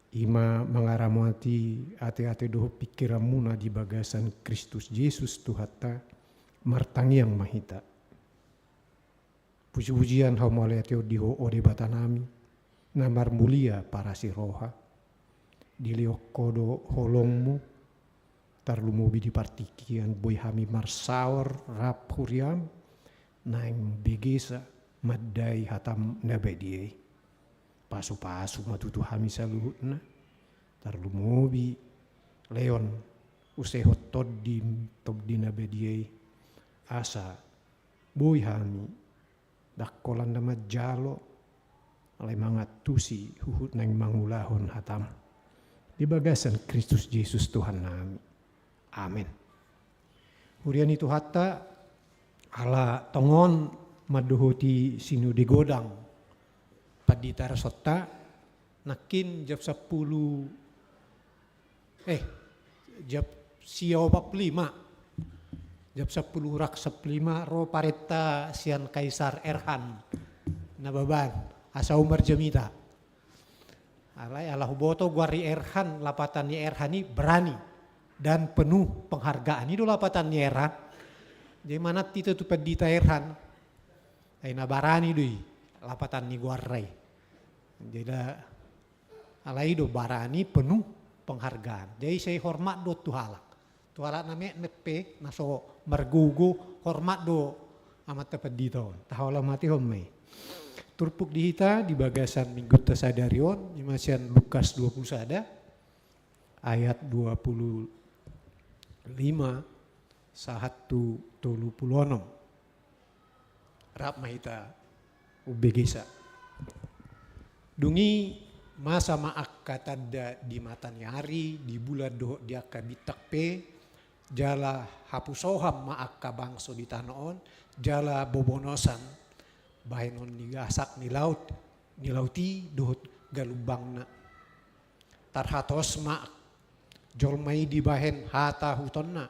i ma mangaramoti ateate dohot pingkiranmuna di bagasan Kristus Jesus Tuhanta. Martangiang ma hita. Pujipujian haumauliateon di Ho, o Debatanami, na marmulia parasi roha. Dilehon Ho do holongmu, tarlumobi di partingkian boi hami marsaor rap huriam, naeng begesa mandai hatam na badia i. Pasupasu ma tutu hami saluhutna, tarlumobi lehon usehon Tondi, Tondi na badia i, asa boi hami ndang holan na manjalo, alai mangantusi huhut naeng mangulahon hatam. Di bagasan Kristus Jesus Tuhannami. Amen. Huria ni Tuhanta, ala tongon mandohoti sinode godang pandita rasonta, nangkin jam sampulu, eh, jam sia opat pulu lima. Jam sampulu hurang sampulu lima ro parenta sian Kaisar Erhan Nababan, asa umar jamita. Alai ala huboto goar ni Erhan, lapatan ni Erhan i berani dan penuh penghargaan, i do lapatan ni Erhan. Jadi manat hita tu pandita Erhan, ai na barani do i lapatan ni goarna i. Jadi da, alai do barani penuh penghargaan. Jadi sai hormat do tu halak. Tu halak na metmet pe, na so margogo, hormat do amanta pandita on. Tahaholmatehon ma i. Turpuk di hita di bagasan minggunta sadari on, i ma sian Lukas dua pulu sada, ayat dua pulu lima sahat tu tolu pulu onom. Rap ma hita umbegesa. Dung i masa ma angka tanda di mata ni ari, di bulan dohot di angka bintang pe, jala hapusohan ma angka bangso di tano on, jala bobonosan bahenon ni gasak ni laut, ni laut i dohot galumbangna. Tarhatos ma jolma i dibahen hatahutonna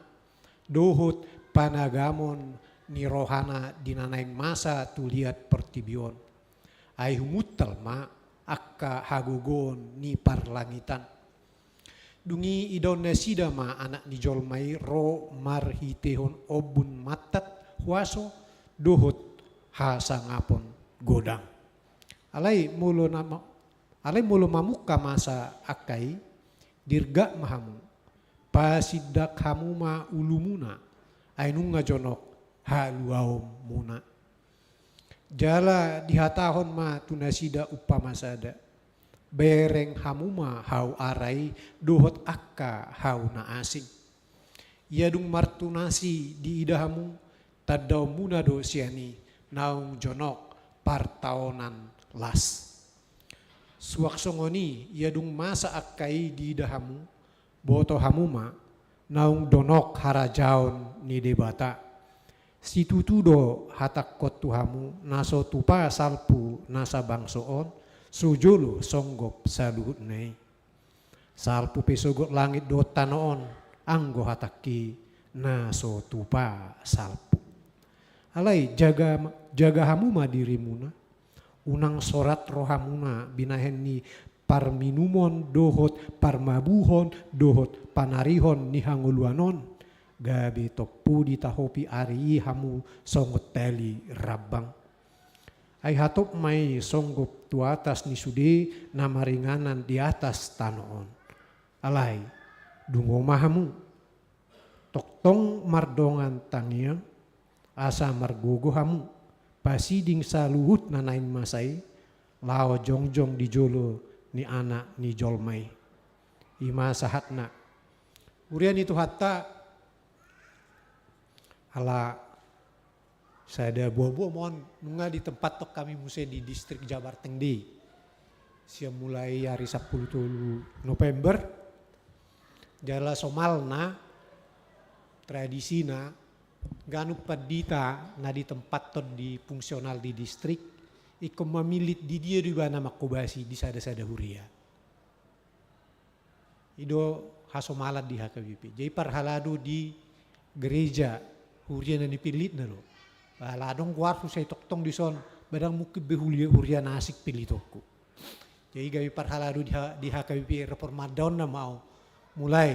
dohot panagamon ni rohana di na naeng masa tu liat portibi on. Ai humuntal ma angka hagogoon ni parlangitan. Dung i idaon nasida ma Anak ni jolma i ro marhitehon ombun mantat huaso dohot hasangapon godang. Alai molo nama, alai molo mamungka masa angka i, dirgak ma hamu, pasindak hamu ma ulumuna, ai nunga jonok haluaonmuna. Jala dihatahon ma tu nasida umpama sada: Bereng hamu ma hau ara i dohot angka hau na asing. Ia dung martunas i diida hamu, tandaonmuna do sian i naung jonok partaonan las. Suang songon i, ia dung masa angka i diida hamu, boto hamu ma naung jonok harajaon ni Debata. Situtu do hatangkon tu hamu, na so tupa salpu nasa bangso on, so jolo songgop saluhutna i. Salpu pe sogot langit dohot tano on, anggo hatangki na so tupa salpu. Alai jaga, jaga hamu ma dirimuna, unang sorat rohamuna binahen ni parminumon dohot parmabuhon dohot panarihon ni hangoluan on, gabe tompu ditahopi ari i hamu songon tali rambang. Ai hatop ma i songgop tu atas ni sude na maringanan di atas tano on. Alai, dungo ma hamu, tongtong mardongan tangiang, asa margogo hamu pasiding saluhut na naeng masa i, laho jongjong di jolo ni Anak ni jolma i. I ma sahatna. Huria ni Tuhanta, ala sada boaboa ma on, nunga ditempathon hami muse di Distrik Jabar Tengge sian mulai ari sampulu tolu November. Jala somalna, tradisina, ganup pandita na ditempathon di fungsional di distrik ingkon mamillit di dia do ibana manghobasi di sada-sada huria. I do hasomalan di H K B P. Jadi parhalado di gereja, huria na nipillitna do. Ala adong goarhu sai tongtong dison, ba ndang mungkin be huria, huria na asing pillitonku. Jadi gabe parhalado di, di H K B P Reformanda on nama au. Mulai,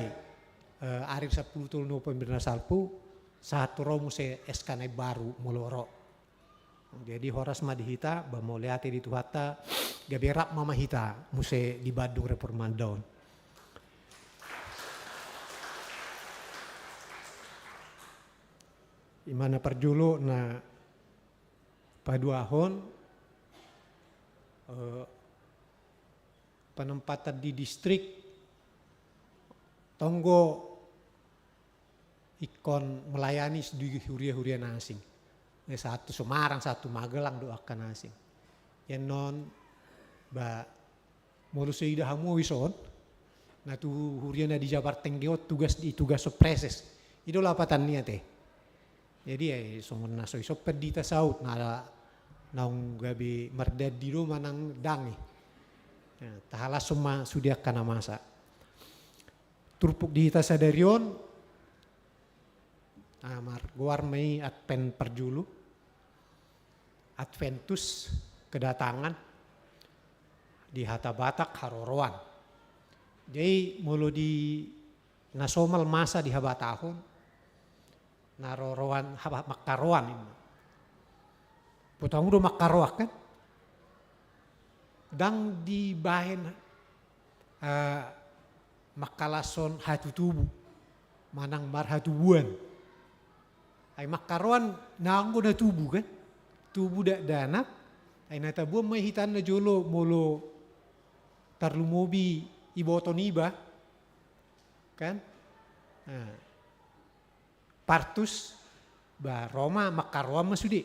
eh, ari sampulu tolu November na salpu, sahat tu ro muse S K na imbaru molo ro. Jadi horas ma di hita, ba mauliate di Tuhanta, gabe rap ma, ma hita muse di Bandung Reformanda on. I ma na parjolo na paduahon, eh, penempatan di distrik, tonggo ingkon melayani di huria-huria na asing. Eh, sahat tu Semarang, sahat tu Magelang do angka na asing. Ian non, ba, molo so ida hamu ison, na tu huria na di Jabar Tengge on tugas di, tugas so preses. I do lapatan ni ate. Jadi, eh, songon na so ison pandita saut, na, naung gabe mardandi do manang ndang i. Nah, tahalashon ma sude angka na masa. Turpuk di hita sadari on, ah, margoar ma i Advent parjolo, Adventus, kedatangan, di hata Batak haroroan. Jadi molo di na somal masa di habatahon, na roroan, haba-, mangkaroan i ma. Botomu do mangkaroan kan? Ndang dibahen, eh, mangkalashon hatutubu manang marhatubuan. Ai mangkaroan na anggo na tubu kan? Tubu dakdanak, ai na tabuan ma i hitan na jolo molo tarlumobi iboto niba kan? Nah. Partus, ba ro ma mangkaroan ma sude.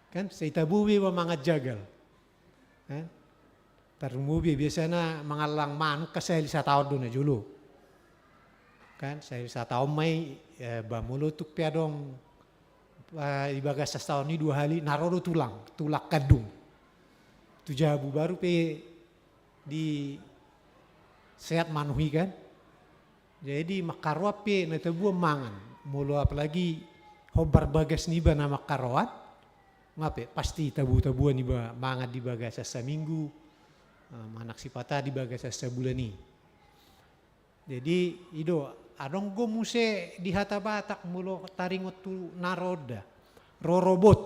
Kan, sai tabo be iba mangan jagal. Kan? Tarlumobi biasana mangallang manuk kan sahali sataon do na jolo. Kan, sahali sataon ma i, eh, ba molo tung pe adong, eh, di bagasan sataon i dua hali, na ro do tulang, tulang kandung. Tu jabu baru pe diseat manuk i kan. Jadi mangkaroan pe na tabuan mangan. Molo apalagi hombar bagas niba na mangkaroan, nga pe pasti tabu-tabuan iba mangan di bagasan saminggu, eh, manang sipata di bagasan sabulan i. Jadi, i do, adong do muse di hata Batak molo taringot tu na ro da. Rorobot.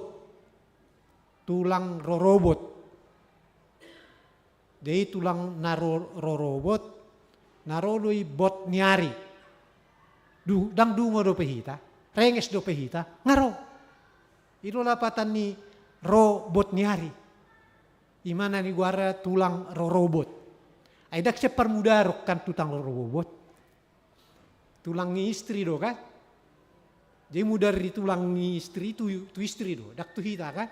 Tulang rorobot. Jadi tulang na ro-, rorobot, na ro do i bot ni ari. Du-, ndang dungo dope hita, renges dope hita, nga ro. I do lapatan ni ro bot ni ari. I ma na nigoarna tulang rorobot. Ai ndang sian parmudaron kan tulang rorobot. Tulang ni istri do kan? Jadi mudar ni tulang ni istri tu, tu istri do, ndang tu hita kan?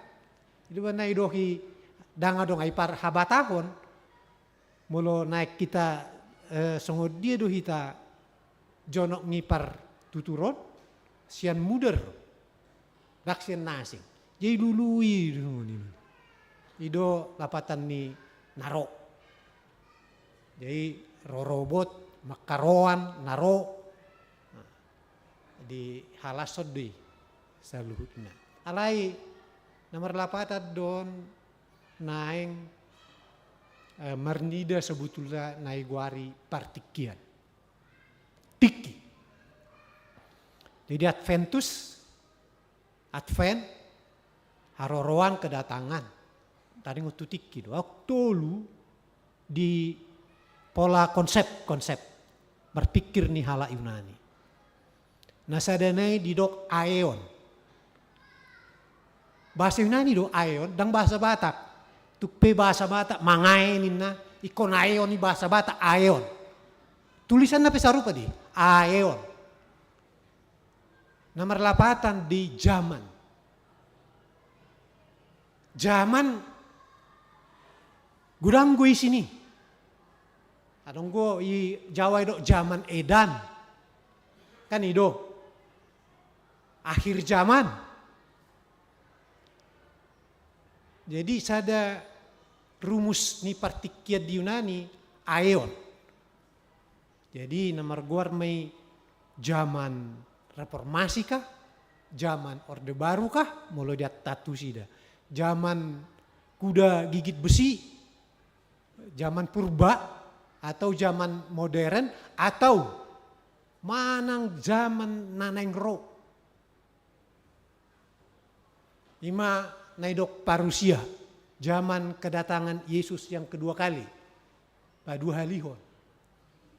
I do umbahen na i do i, ndang adong ai parhabatahon. Molo naeng hita, eh, songon dia do hita jonok ni partuturon, sian mudar do. Ndang sian na asing. Jadi lului do songon i. I do lapatan ni na ro. Jadi rorobot, mangkaroan, na ro. Nah, dihalashon do i saluhutna. Alai na marlapatan do on naeng, eh, marnida sebetulna na igoari partingkian. Tingki. Jadi Adventus, Advent, haroroan, kedatangan. Taringot tu tingki do. Adong tolu di pola konsep, konsep berpikir ni halak Yunani. Na sada nai didok aeon. Bahasa Yunani do aeon, ndang bahasa Batak. Tung pe bahasa Batak mangae ninna, ingkon aeon i bahasa Batak, aeon. Tulisanna pe sarupa do i, aeon. Na marlapatan di zaman. Zaman godang do isi ni. Adong do i Jawa i do zaman edan. Kan i do. Akhir zaman. Jadi sada rumus ni partingkian di Yunani, aeon. Jadi na margoar ma i zaman reformasi kah, zaman orde baru kah, molo di Adventus i da. Zaman kuda gigit besi, zaman purba, atau zaman modern, atau manang zaman na naeng ro. I ma na didok parusia, zaman kedatangan Yesus yang kedua kali. Paduahalihon.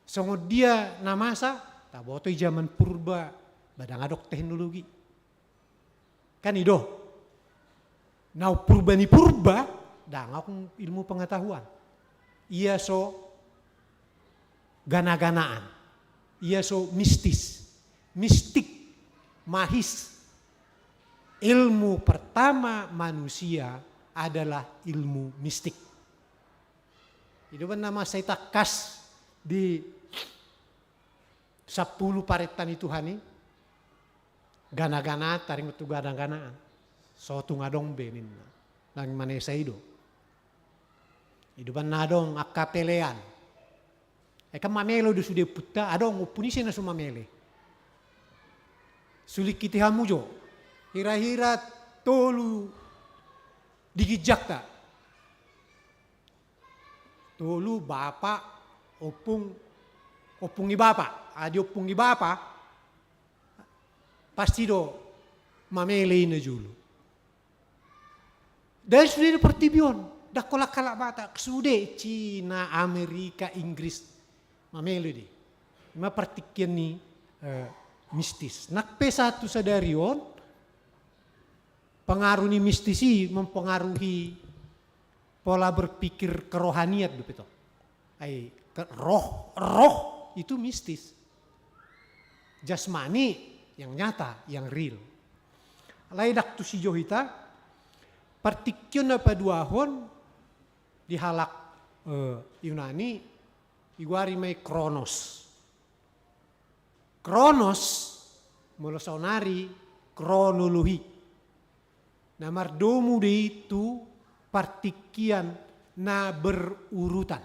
Songon dia na masa, taboto i zaman purba, ba ndang adong teknologi. Kan i do. Na purba ni purba, ndang adong ilmu pengetahuan. Ia so gana-ganaan. Ia so mistis. Mistik, magis. Ilmu pertama manusia adalah ilmu mistik. I do umbahen na masa i tangkas di sampulu parenta ni Tuhan i, gana-ganaan, taringot tu gana-ganaan. So tung adong be ninna. Ndang manesa i do. I do umbahen na adong angka pelean. Ai kan mamele do sude ompunta, adong ompu ni ise na so mamele. Sulingkiti hamu jo. Hira-hira tolu di ginjangta. Tolu, bapa, ompung, ompung ni bapa. Adi ompung ni bapa, pasti do mamele i na jolo. Ndang sude do portibi on, ndang holan halak Batak, sude Cina, Amerika, Inggris, mamele do i. I ma partingkian ni, eh, mistis. Nang pe sahat tu sadari on, pengaruh ni mistis i mempengaruhi pola berpikir kerohanian dope tong. Ai, ke-, roh, roh itu mistis. Jasmani yang nyata, yang real. Alai ndang tusi jo hita, partingkian na paduahon di halak, eh, Yunani, igoari ma i kronos. Kronos, molo saonari kronologi. Na mardomu do i tu partingkian na berurutan.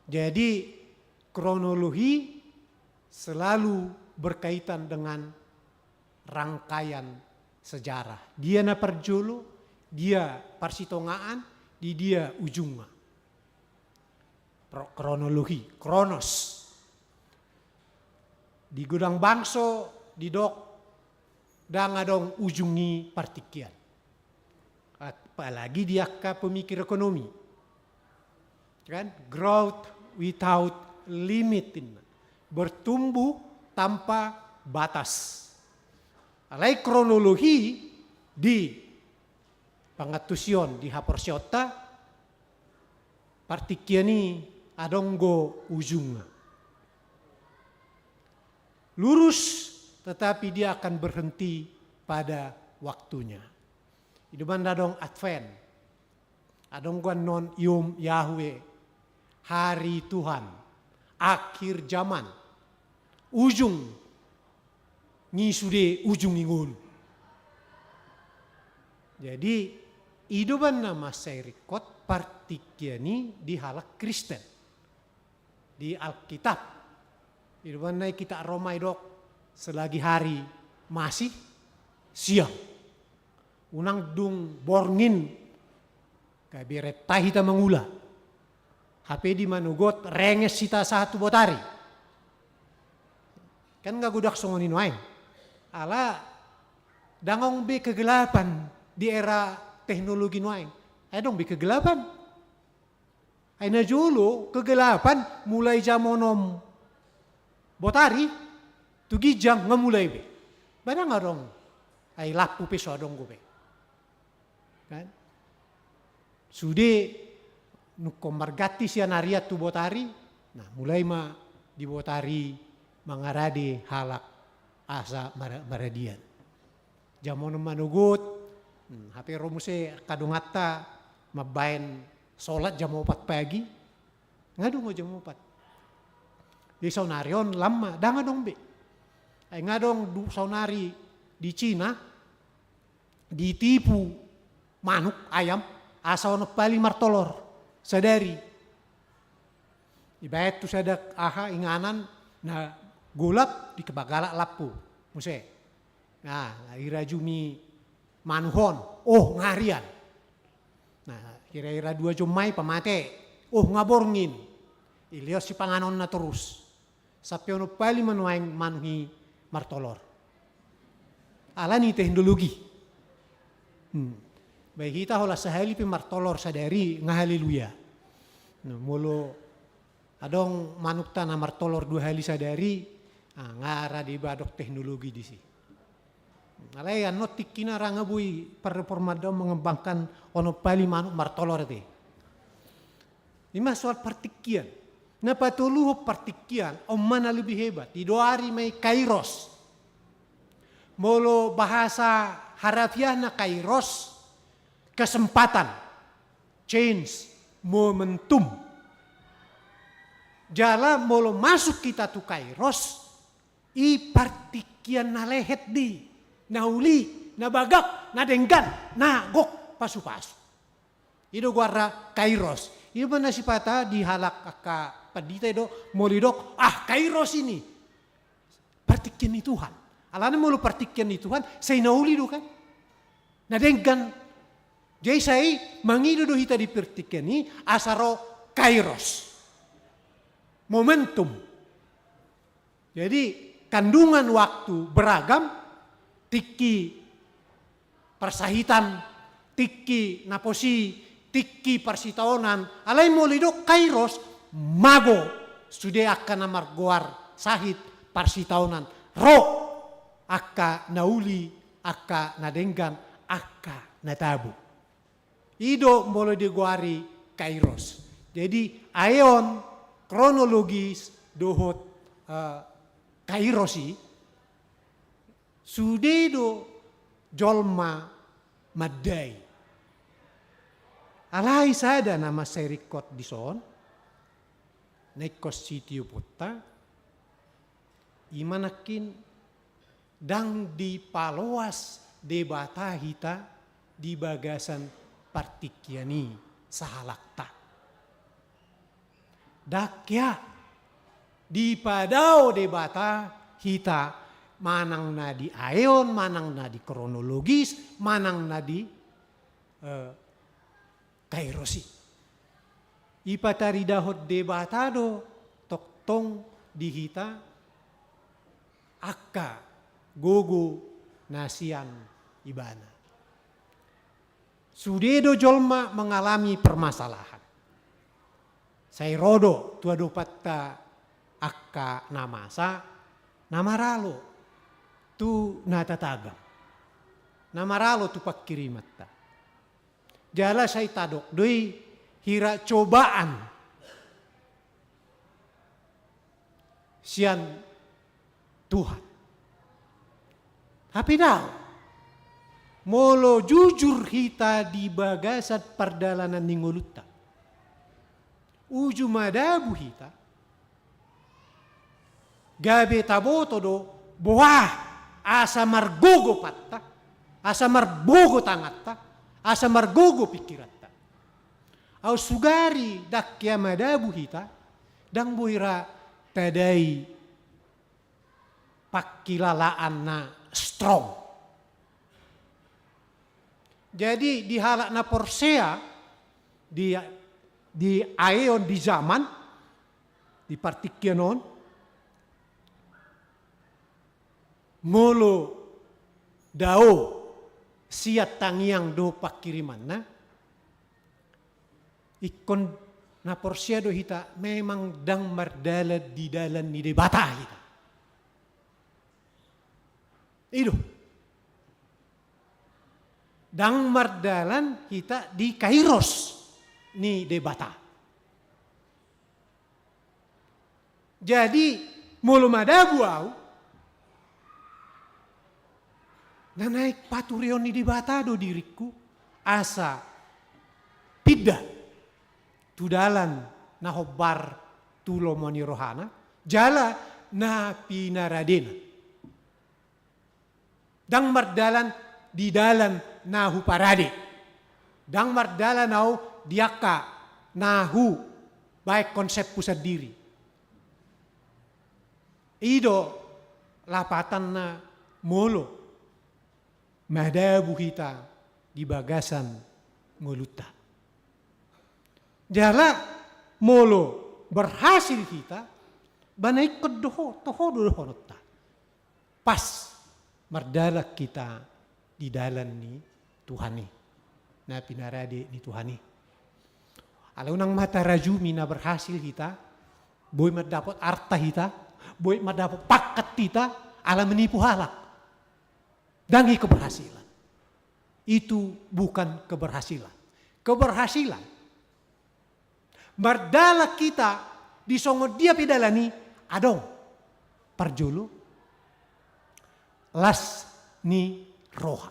Jadi, kronologi selalu berkaitan dengan rangkaian sejarah. Dia na parjolo, dia parsitongaan, di dia ujungna. Pro-, kronologi, kronos. Di godang bangso didok ndang adong ujung ni partingkian. Apalagi di angka pemikir ekonomi. Kan? Growth without limit. Bertumbuh tanpa batas. Alai kronologi di pangantusion di haporseaonta, partingkian i adong do ujungna. Lurus, tetapi dia akan berhenti pada waktunya. I do umbahen adong Advent. Adong do annon Yom Yahweh, hari Tuhan, akhir zaman, ujung ni sude ujung ni ngolu. Jadi, i do umbahen na mansai ringkot partingkian i di halak Kristen. Di Alkitab. I do umbahen na i Kitab Roma didok, selagi hari masih siang, unang dung borngin, gabe renta hita mangula. Hape di manogot renges hita sahat tu botari. Kan nga godang songon i nuaeng. Ala ndang adong be kegelapan di era teknologi nuaeng. Ai adong be kegelapan. Ai najolo kegelapan mulai jam onom botari tu ginjang nga mulai be. Ba ndang adong. Ai lampu pe so adong dope. Kan? Sude nunga marganti sian arian tu botari, nah, mulai ma di botari mangarade halak asa mara-, maradian. Jam onom manogot, hmm, hape ro muse angka donganta mambahen solat jam opat pagi, nga dung jam opat. Jadi saonari on lam ma, ndang adong be. Ai nga adong du-, saonari di Cina, ditipu manuk, ayam, asa onom pali martolor sadari. Dibahen tu sada aha, inganan, na golap, dipagalak lampu muse. Nah, dirajumi manuk on, oh, nga arian. Nah, kira-kira dua jom ma i pamate, oh, nga borngin. Dilehon sipanganonna torus. Sampe onom pali ma nuaeng manuk i martolor. Alani teknologi. Hmm. Baen hita holan sahali pe martolor sadari nga haleluya. Nah, molo adong manukta na martolor dua hali sadari, ah, nga rade ba adong teknologi disi. Alai annon tingkina ra nga boi parreformanta on mengembangkan onom pali manuk martolor ate. I ma soal partingkian. Na patoluhon partingkian, on ma na lebih hebat. Digoari ma i kairos. Molo bahasa harafiahna kairos, kesempatan, chance, momentum. Jala molo masuk hita tu kairos, i partingkian na lehet do i, na uli, na bagak, na denggan, na gok pasupasu. I do goarna kairos. I do umbahen na sipata di halak angka pandita i do, molo didok, ah, kairos ini. Partingkian ni Tuhan. Alana molo partingkian ni Tuhan, sai na uli do kan. Na denggan. Jadi sai mangido do hita di partingkian i, asa ro kairos. Momentum. Jadi, kandungan waktu beragam, tingki parsahitan, tingki naposi, tingki parsitaonan, alai molo didok kairos, mago sude angka na margoar sahit parsitaonan, ro angka na uli, angka na denggan, angka na tabo. I do molo digoari kairos. Jadi, aeon, kronologis, dohot, eh, kairos i, sude do jolma mandai. Alai sada na mansai ringkot dison, na ingkon sitioponta, i ma nangkin ndang dipaloas Debata hita di bagasan partingkian i sahalakta. Ndang hea, dipadao Debata hita manang na di aeon, manang na di kronologis, manang na di, eh, kairos i. Ipataridahon Debata do tongtong di hita angka gogo na sian Ibana. Sude do jolma mengalami permasalahan. Sai ro do tu adopanta angka na masa, na maralo tu na tatagam, na maralo tu pangkirimanta. Jala sai tadok do i hira cobaan sian Tuhan. Tapi daong, molo jujur hita di bagasan pardalanan ni ngolunta, uju madabu hita, gabe taboto do boha asa margogo patta, asa margogo tanganta, asa margogo pingkiranta. Au sugari dang hea madabu hita, dang boi ra tadai pangkilalaan na strong. Jadi di halak na porsea di, di aeon, di zaman, di partingkian on, molo dao sian tangiang dohot pangkirimanna, ingkon na porsea do hita memang dang mardalan di dalan ni Debata hita. I do. Dang mardalan hita di kairos ni Debata. Jadi molo madabu au, na naeng paturion ni Debata do diringku asa pinda tu dalan na hombar tu lomo ni rohana, jala na pinaradena. Dang mardalan di dalan na huparade. Dang mardalan au di angka na hubaen konsepku sandiri. I do lapatanna molo madabu hita di bagasan ngolunta. Jala molo berhasil hita, ba na ingkon doho, toho do dohononta. Pas mardalan hita di dalan ni Tuhan i, na pinarade ni Tuhan i. Alai unang ma tarajumi na berhasil hita, boi mandapot arta hita, boi mandapot pangkat hita, ala menipu halak. Dang i keberhasilan. Itu bukan keberhasilan. Keberhasilan mardalan hita di songon dia pe dalan i, adong parjolo las ni roha.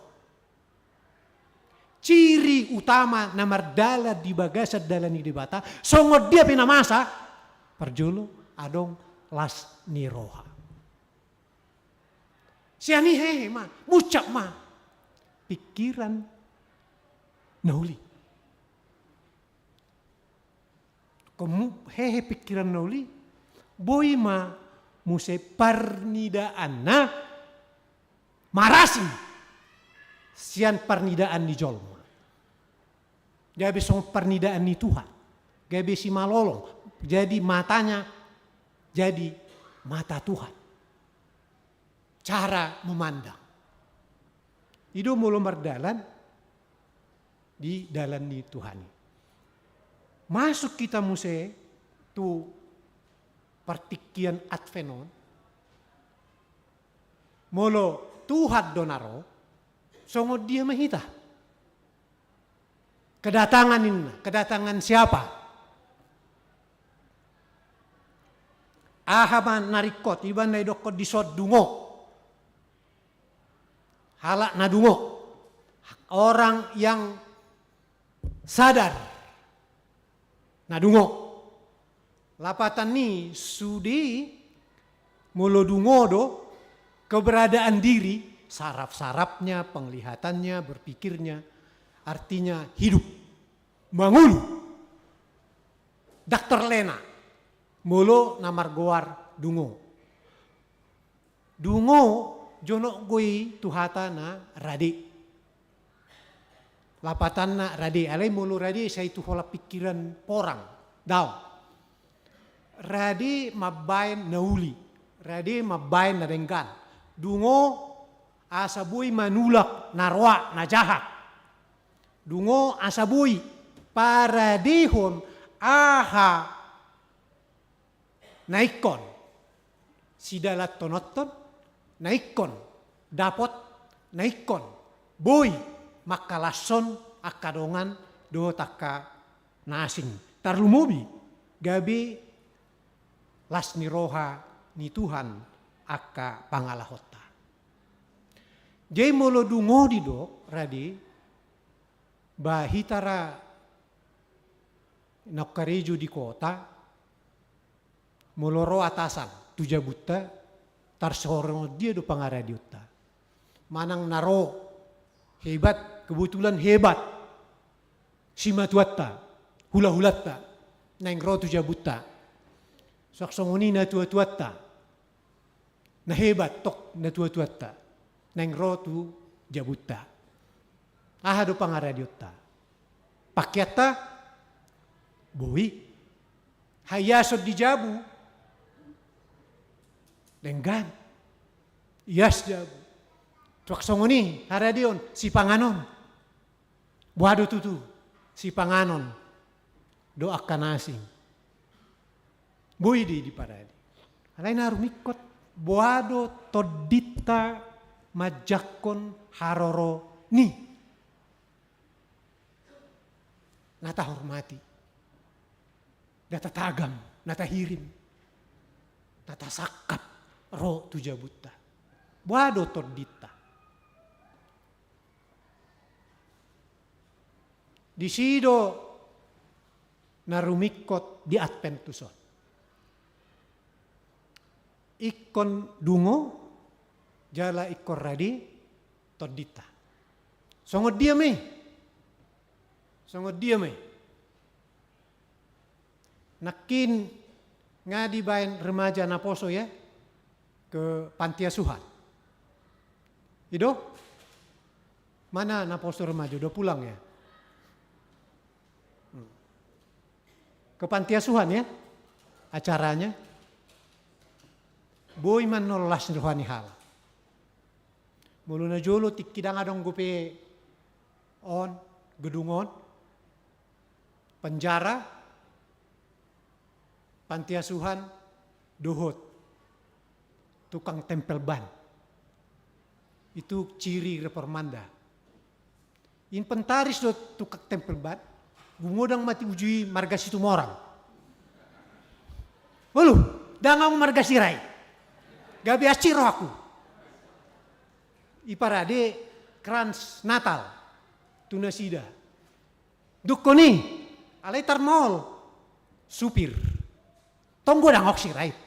Ciri utama na mardalan di bagasan dalan ni Debata, songon dia pe na masa, parjolo adong las ni roha. Sian i hehe ma, muncak ma pingkiran na uli. Komu hehe pingkiran na uli, boi ma muse parnidaanna marasing sian parnidaan ni jolma. Gabe songon parnidaan ni Tuhan. Gabe simalolong. Jadi matanya jadi mata Tuhan. Cara memandang. I do molo mardalan di dalan ni Tuhan i. Masuk hita muse tu partingkian Advent on. Molo Tuhan do na ro, songon dia ma hita? Kedatangan ninna, kedatangan siapa? Aha ma na ringkot, iba na didokkon dison dungo. Halak na dungo. Orang yang sadar. Na dungo. Lapatan ni sude molo dungo do keberadaan diri, saraf-sarafnya, penglihatannya, berpikirnya, artinya hidup. Mangolu. Dokter Lena. Molo na margoar dungo. Dungo jonok do i tu hata na rade. Lapatanna rade, alai molo rade sai tu holan pingkiran porang. Daong. Rade mambaen na uli, rade mambaen na denggan. Dungo asa boi manulak na roa, na jahat. Dungo asa boi paradehon aha na ingkon sidalantononhon, na ingkon dapot, na ingkon boi mangkalashon angka dongan dohot angka na asing. Tarlumobi gabe las ni roha ni Tuhan angka pangalahonta. Jadi molo dungo didok rade, ba hita ra naung karejo di kota, molo ro atasan tu jabunta, tarsohor songon dia do pangaradeonta? Manang na ro hebat, kebetulan hebat simatuanta, hulahulanta, naeng ro tu jabunta. Suang songon i natuatuanta, na hebat tong natuatuanta, naeng ro tu jabunta. Aha do pangaradeonta? Pakeanta boi, haiason di jabu denggan, ias jabu. Suang songon i haradeon, sipanganon. Boha do tutu sipanganon dohot angka na asing? Boi do i diparade. Alai na rumingkot, boha do tondinta manjangkon haroro ni na tahormati, na tatagam, na tahirim, na tasangkap ro tu jabunta? Boha do tondinta? Disi do na rumingkot di Adventus on. Ingkon dungo jala ingkon rade tondinta. Songon dia ma i? Songon dia ma i? Nangkin nga dibaen remaja naposo, ya, ke panti asuhan. I do? Mana naposo remaja? Udah pulang, ya? Hmm. Ke panti asuhan, ya, acaranya. Boi mannolas roha ni halak. Molo najolo tingki ndang adong dope on, gedung on, penjara, panti asuhan, dohot tukang tempel ban. Itu ciri reformanda. Inventaris do tukang tempel ban, gumoda ma tu uju i marga Situmorang. Olo, ndang au marga Sirait. Gabe asi rohangku. Iparade krans Natal tu nasida. Dungkon i, alai tarmaol supir. Tong do ndang adong Sirait.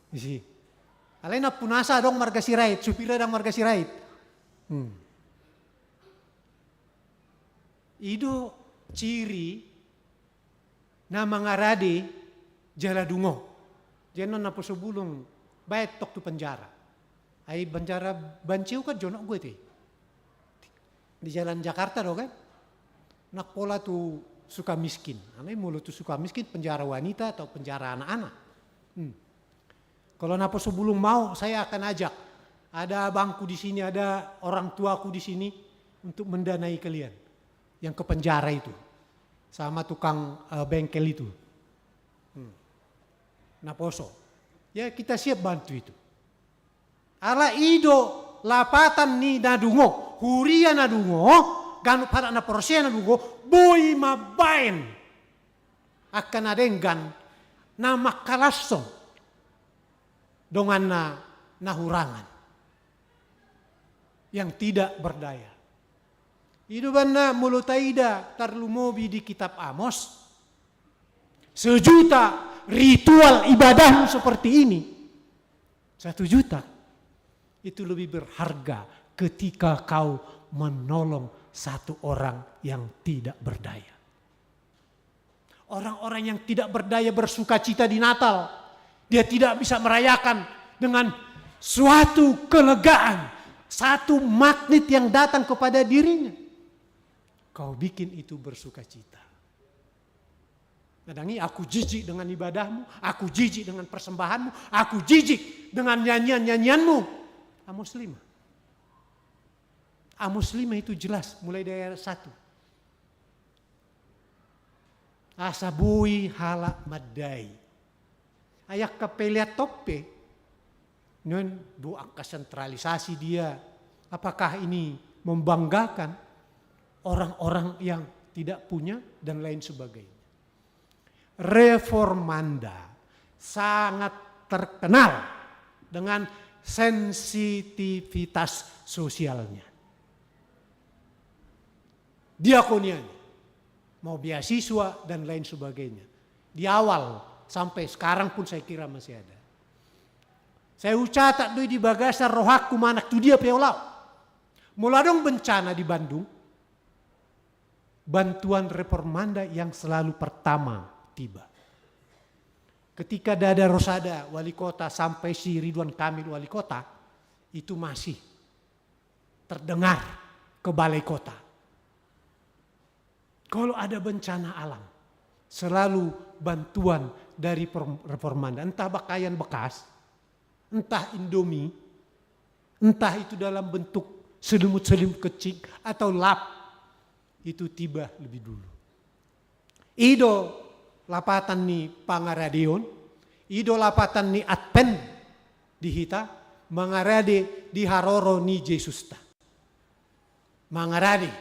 Disi. Alai nampunasa adong marga Sirait, supirna ndang marga Sirait. Hmm. I do ciri na mangarade jala dungo. Jadi annon naposo bulung, baen tong tu penjara. Ai penjara Banciu kan jonok do i. Di jalan Jakarta do kan? Ndang pola tu Sukamiskin. Alai molo tu Sukamiskin penjara wanita atau penjara anak-anak. Hmm. Kalau naposo bulung mau, saya akan ajak. Ada abangku di sini, ada orang tuaku di sini untuk mendanai kalian yang ke penjara itu. Sama tukang, eh, bengkel itu. Hmm. Naposo. Ya, kita siap bantu itu. Ala i do lapatan ni na dungo, huria na dungo, ganup halak na porsea na dungo, boi mambaen angka na denggan na mangkalashon donganna na hurangan, yang tidak berdaya. I do umbahen na molo taida tarlumobi di kitab Amos, sejuta ritual ibadahmu seperti ini, satu juta itu lebih berharga ketika kau menolong satu orang yang tidak berdaya. Orang-orang yang tidak berdaya bersukacita di Natal. Dia tidak bisa merayakan dengan suatu kelegaan, satu magnet yang datang kepada dirinya. Kau bikin itu bersukacita. Nah, dang i, aku jijik dengan ibadahmu, aku jijik dengan persembahanmu, aku jijik dengan nyanyian-nyanyianmu. Amos lima. Amos lima itu jelas, mulai dari ayat satu. Asa boi halak mandai. Ai angka pelean on pe, nian do angka sentralisasi dia. Apakah ini membanggakan orang-orang yang tidak punya dan lain sebagainya. Reformanda sangat terkenal dengan sensitivitas sosialnya. Diakonianya, mau beasiswa dan lain sebagainya. Di awal sampai sekarang pun saya kira masih ada. Sai hucatat do i di bagasan rohangku manang tu dia pe hulau. Molo adong bencana di Bandung, bantuan Reformanda yang selalu pertama tiba. Ketika Dada Rosada wali kota sampai si Ridwan Kamil wali kota, itu masih terdengar ke balai kota. Kalau ada bencana alam, selalu bantuan dari per-, Reformanda. Entah pakaian bekas, entah Indomie, entah itu dalam bentuk selimut-selimut kecil atau lap, itu tiba lebih dulu. I do lapatan ni pangaradeon, i do lapatan ni Advent di hita, mangarade di haroro ni Jesusta. Mangarade,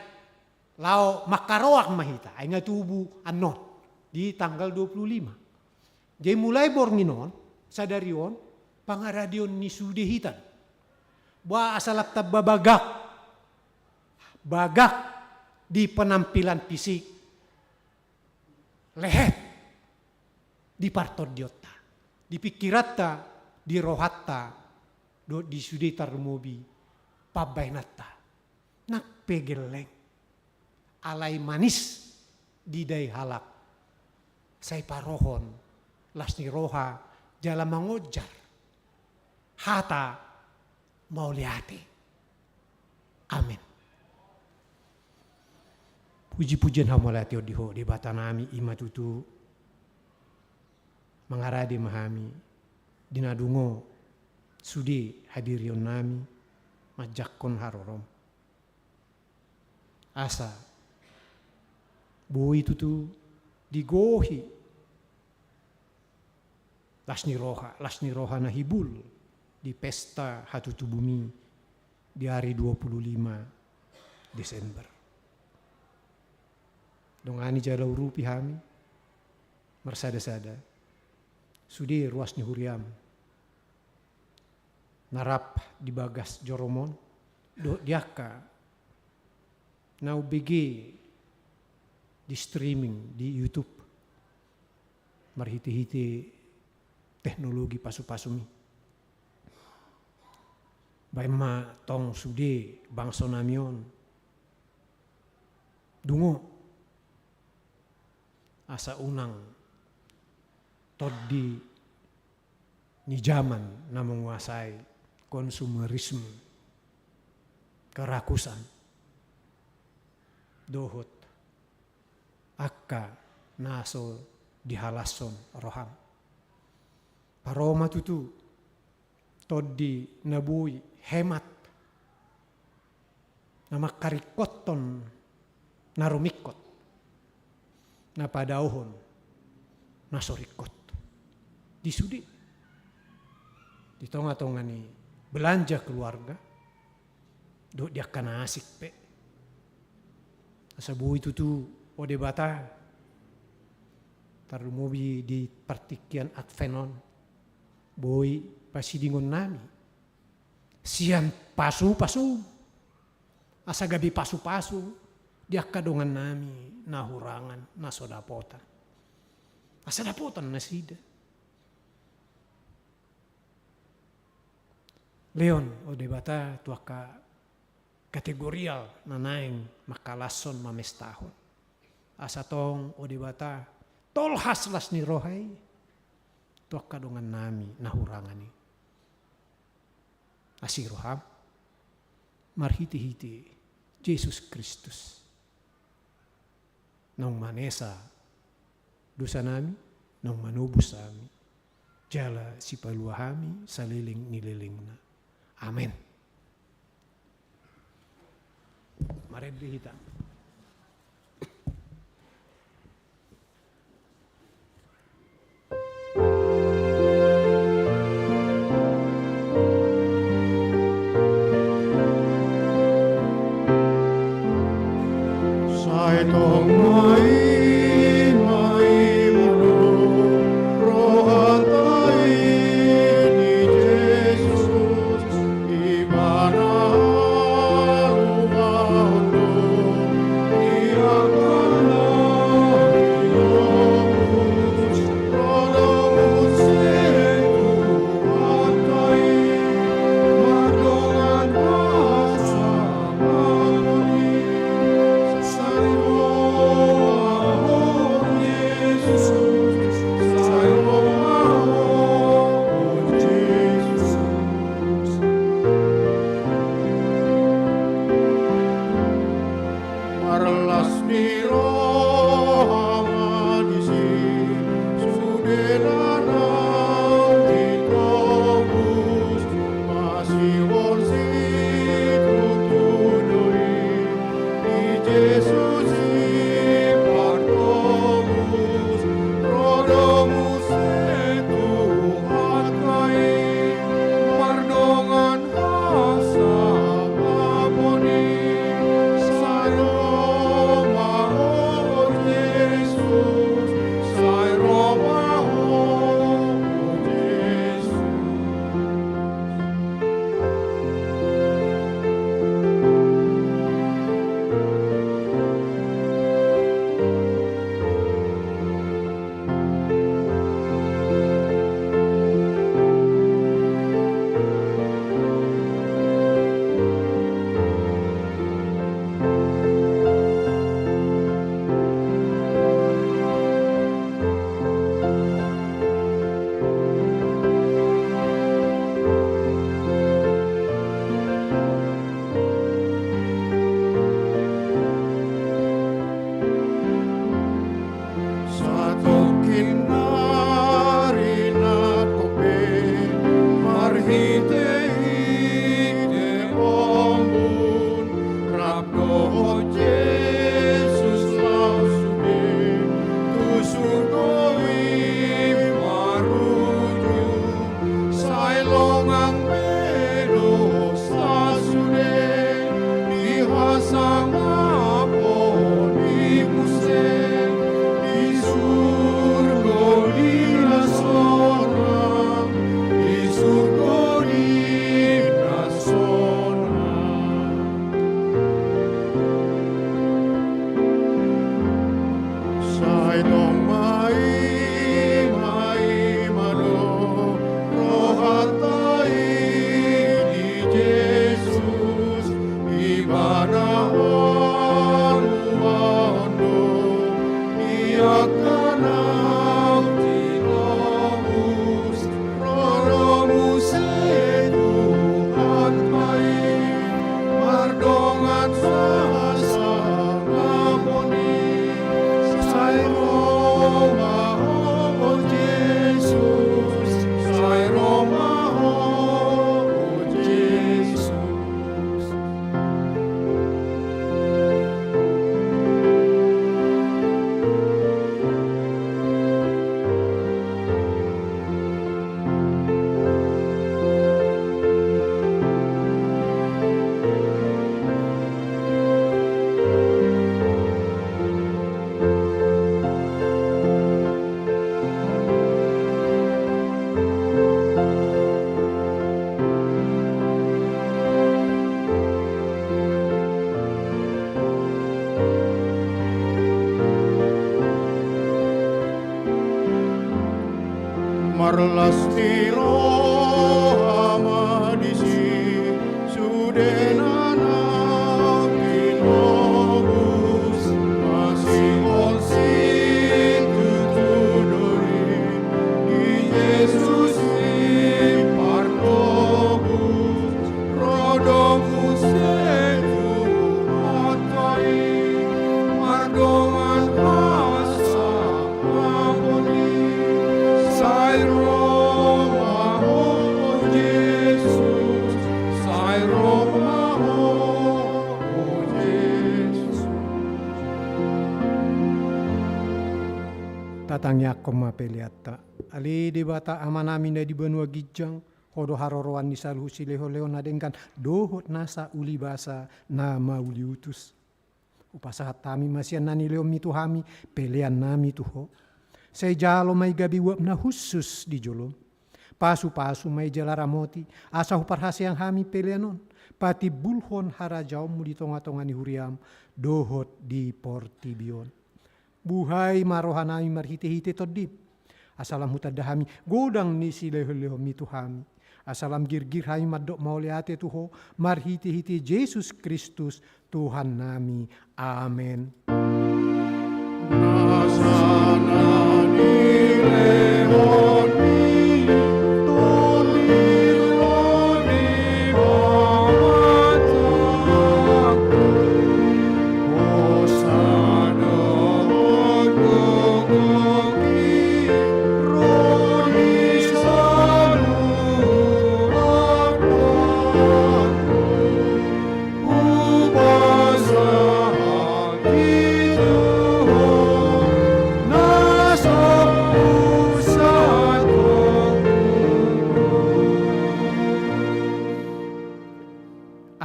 laho mangkaroak ma hita, ai nga tubu annon, di tanggal dua puluh lima. Jadi mulai borngin on, sadari on, pangaradeon ni sude hita. Boha asa lam tamba bagak, bagak di penampilan fisik, lehet di partondionta, di pikiranta, di rohanta, dohot di sude tarlumobi pambahenanta. Nang pe gelleng, alai manis didai halak, sai parohon las ni roha jala mangonjar hata mauliate. Amen. Puji-pujian hamauliateon di Ho Debata nami, i ma tutu mangarade ma hami di na dungo sude hadirion nami manjangkon harorom. Asa boi tutu digohi las ni roha, las ni roha na hibul di pesta hatutubuMi di ari dua puluh lima Desember. Dongani jala urupi hami marsada-sada sude ruas ni huriaM na rap di bagas joroMon, dohot di angka na umbege di streaming di YouTube marhite-hite teknologi pasu-pasuMi. Baen ma tong sude bangso nami on dungo, asa unang tondi ni jaman na menguasai, konsumerisme, kerakusan, dohot angka na so dihalashon rohaM. Paro ma tutu tondi na boi hemat, na mangkaringkothon na rumingkot, na padaohon na so ringkot di sude, di tonga-tonga ni belanja keluarga dohot di angka na asing pe. Asa boi tutu, o Debata, tarlumobi di partingkian Advent on, boi pasidingon nami sian pasu-pasuM, asa gabe pasu-pasu di angka dongan nami na hurangan, na so dapotan. Asa dapotan nasida. Lehon, o Debata, tu angka kategorial na naeng mangkalashon, mamestahon. Asa tong, o Debata, tolhas las ni roha i tu angka dongan nami na hurangan i. Asi rohaM marhite-hite Jesus Kristus, naung manesa dosanami, naung manobus hami, jala sipalua hami saleleng ni lelengna. Amen. Marende hita. Sai tong ma i, ma i ma do rohanta i di Jesus, Ibana haluaon do di angka na tinomus, ro do muse tu hata i mardongan hasangapon i. Sai ro ma ho Jesus, sai ro ma ho Jesus. Marlas ni roha ma disi, sude na naung ditobus, masihol situtu do i di Jesus i partobus, ro do muse tu hata i mardongan hasangapon i. Sai ro ma ho Jesus, sai ro ma ho Jesus. Satongkin nari na tope marhitehite ombun, rap dohot Jesus laos sude tu surgo i marujung. Sai longang be dosa sude dihasangapon i muse di surgo ni na sonang, di surgo ni na sonang. Sai tong ma i, ma i ma do rohanta i di Jesus, Ibana haluaon do di angka na tinomus, ro do muse tu hata i mardongan hasangapon i. Sai ro ma ho Jesus, sai ro ma ho Jesus. Marlas ni roha ma disi, sude na naung tinobus, masihol situtu do i di Jesus i partobus, ro do muse tu hata i mardongan hasangapon. Tangiangkon ma peleanta. Ale Debata Amanami na di banua ginjang, Ho do haroroan ni saluhut silehonlehon na denggan dohot nasa ulibasa na mauliutus. Hupasahat hami ma sian na nilehonmi tu hami peleannami tu Ho. Sai jalo ma i gabe uap na hushus di jolom. Pasupasu ma i jala ramoti, asa huparhaseang hami pelean on patimbulhon harajaonmu di tongatonga ni huriam dohot di portibi on. Buhai ma rohanami marhitehite Tondim, asa lam hutanda hami godang ni silehonlehonmi tu hami, asa lam girgir hami mandok mauliate tu Ho marhitehite Jesus Kristus Tuhannami. Amen.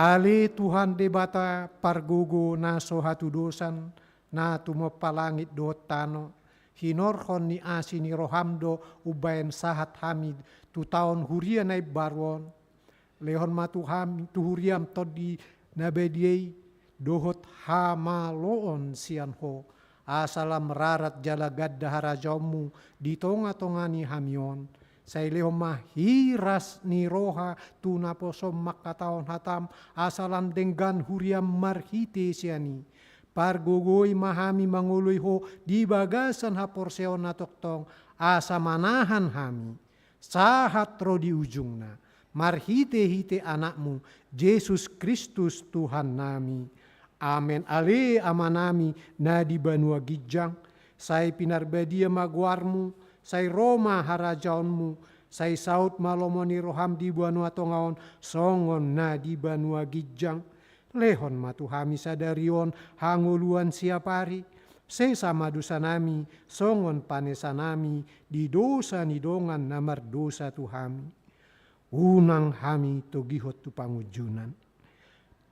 Ale Tuhan Debata pargogo na so hatudosan, na tumompa langit dohot tano, hinorhon ni asi ni roham do umbahen sahat hami tu taon huria na imbaru on. Lehon ma tu hami, tu huriam Tondi na badia i, dohot hamaloon sian Ho, asa lam rarat jala ganda harajaonmu di tongatonga ni hami on. Sai lehon ma hiras ni roha tu naposom mangkatahon hatam, asa lam denggan huriam marhite sian i. Pargogoi ma hami mangoloi Ho di bagasan haporseaon na tongtong, asa manahan hami sahat ro di ujungna, marhitehite Anakmu, Jesus Kristus Tuhannami. Amen. Ale Amanami na di banua ginjang, sai pinarbadia ma goarmu, sai ro ma harajaonmu, sai saut ma lomo ni roham di banua tonga on, songon na di banua ginjang. Lehon ma tu hami sadari on hangoluan siapari. Sesa ma dosanami, songon panesanami di dosa ni dongan na mardosa tu hami. Unang hami togihon tu pangunjunan.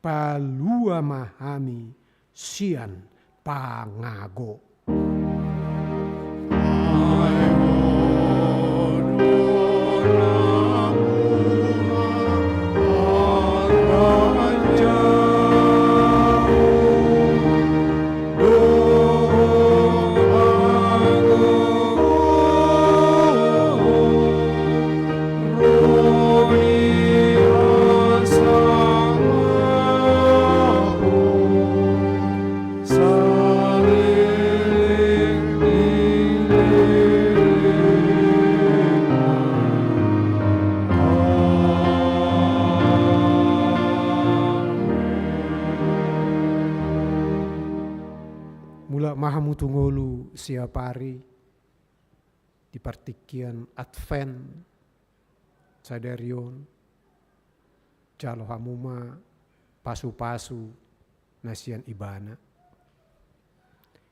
Palua ma hami sian pangago. Mulak ma hamu tu ngolu siapari di partingkian Advent sadari on, jalo hamu ma pasupasu na sian Ibana.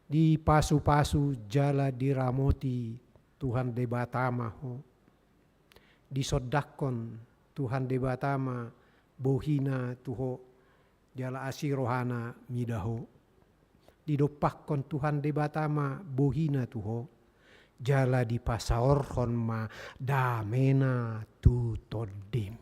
Dipasupasu jala diramoti Tuhan Debata ma ho. Disondangkon Tuhan Debata ma bohina tu ho, jala asi rohana mida ho. Didompakkon Tuhan Debata ma bohina tu ho, jala dipasaorhon ma damena tu tondim.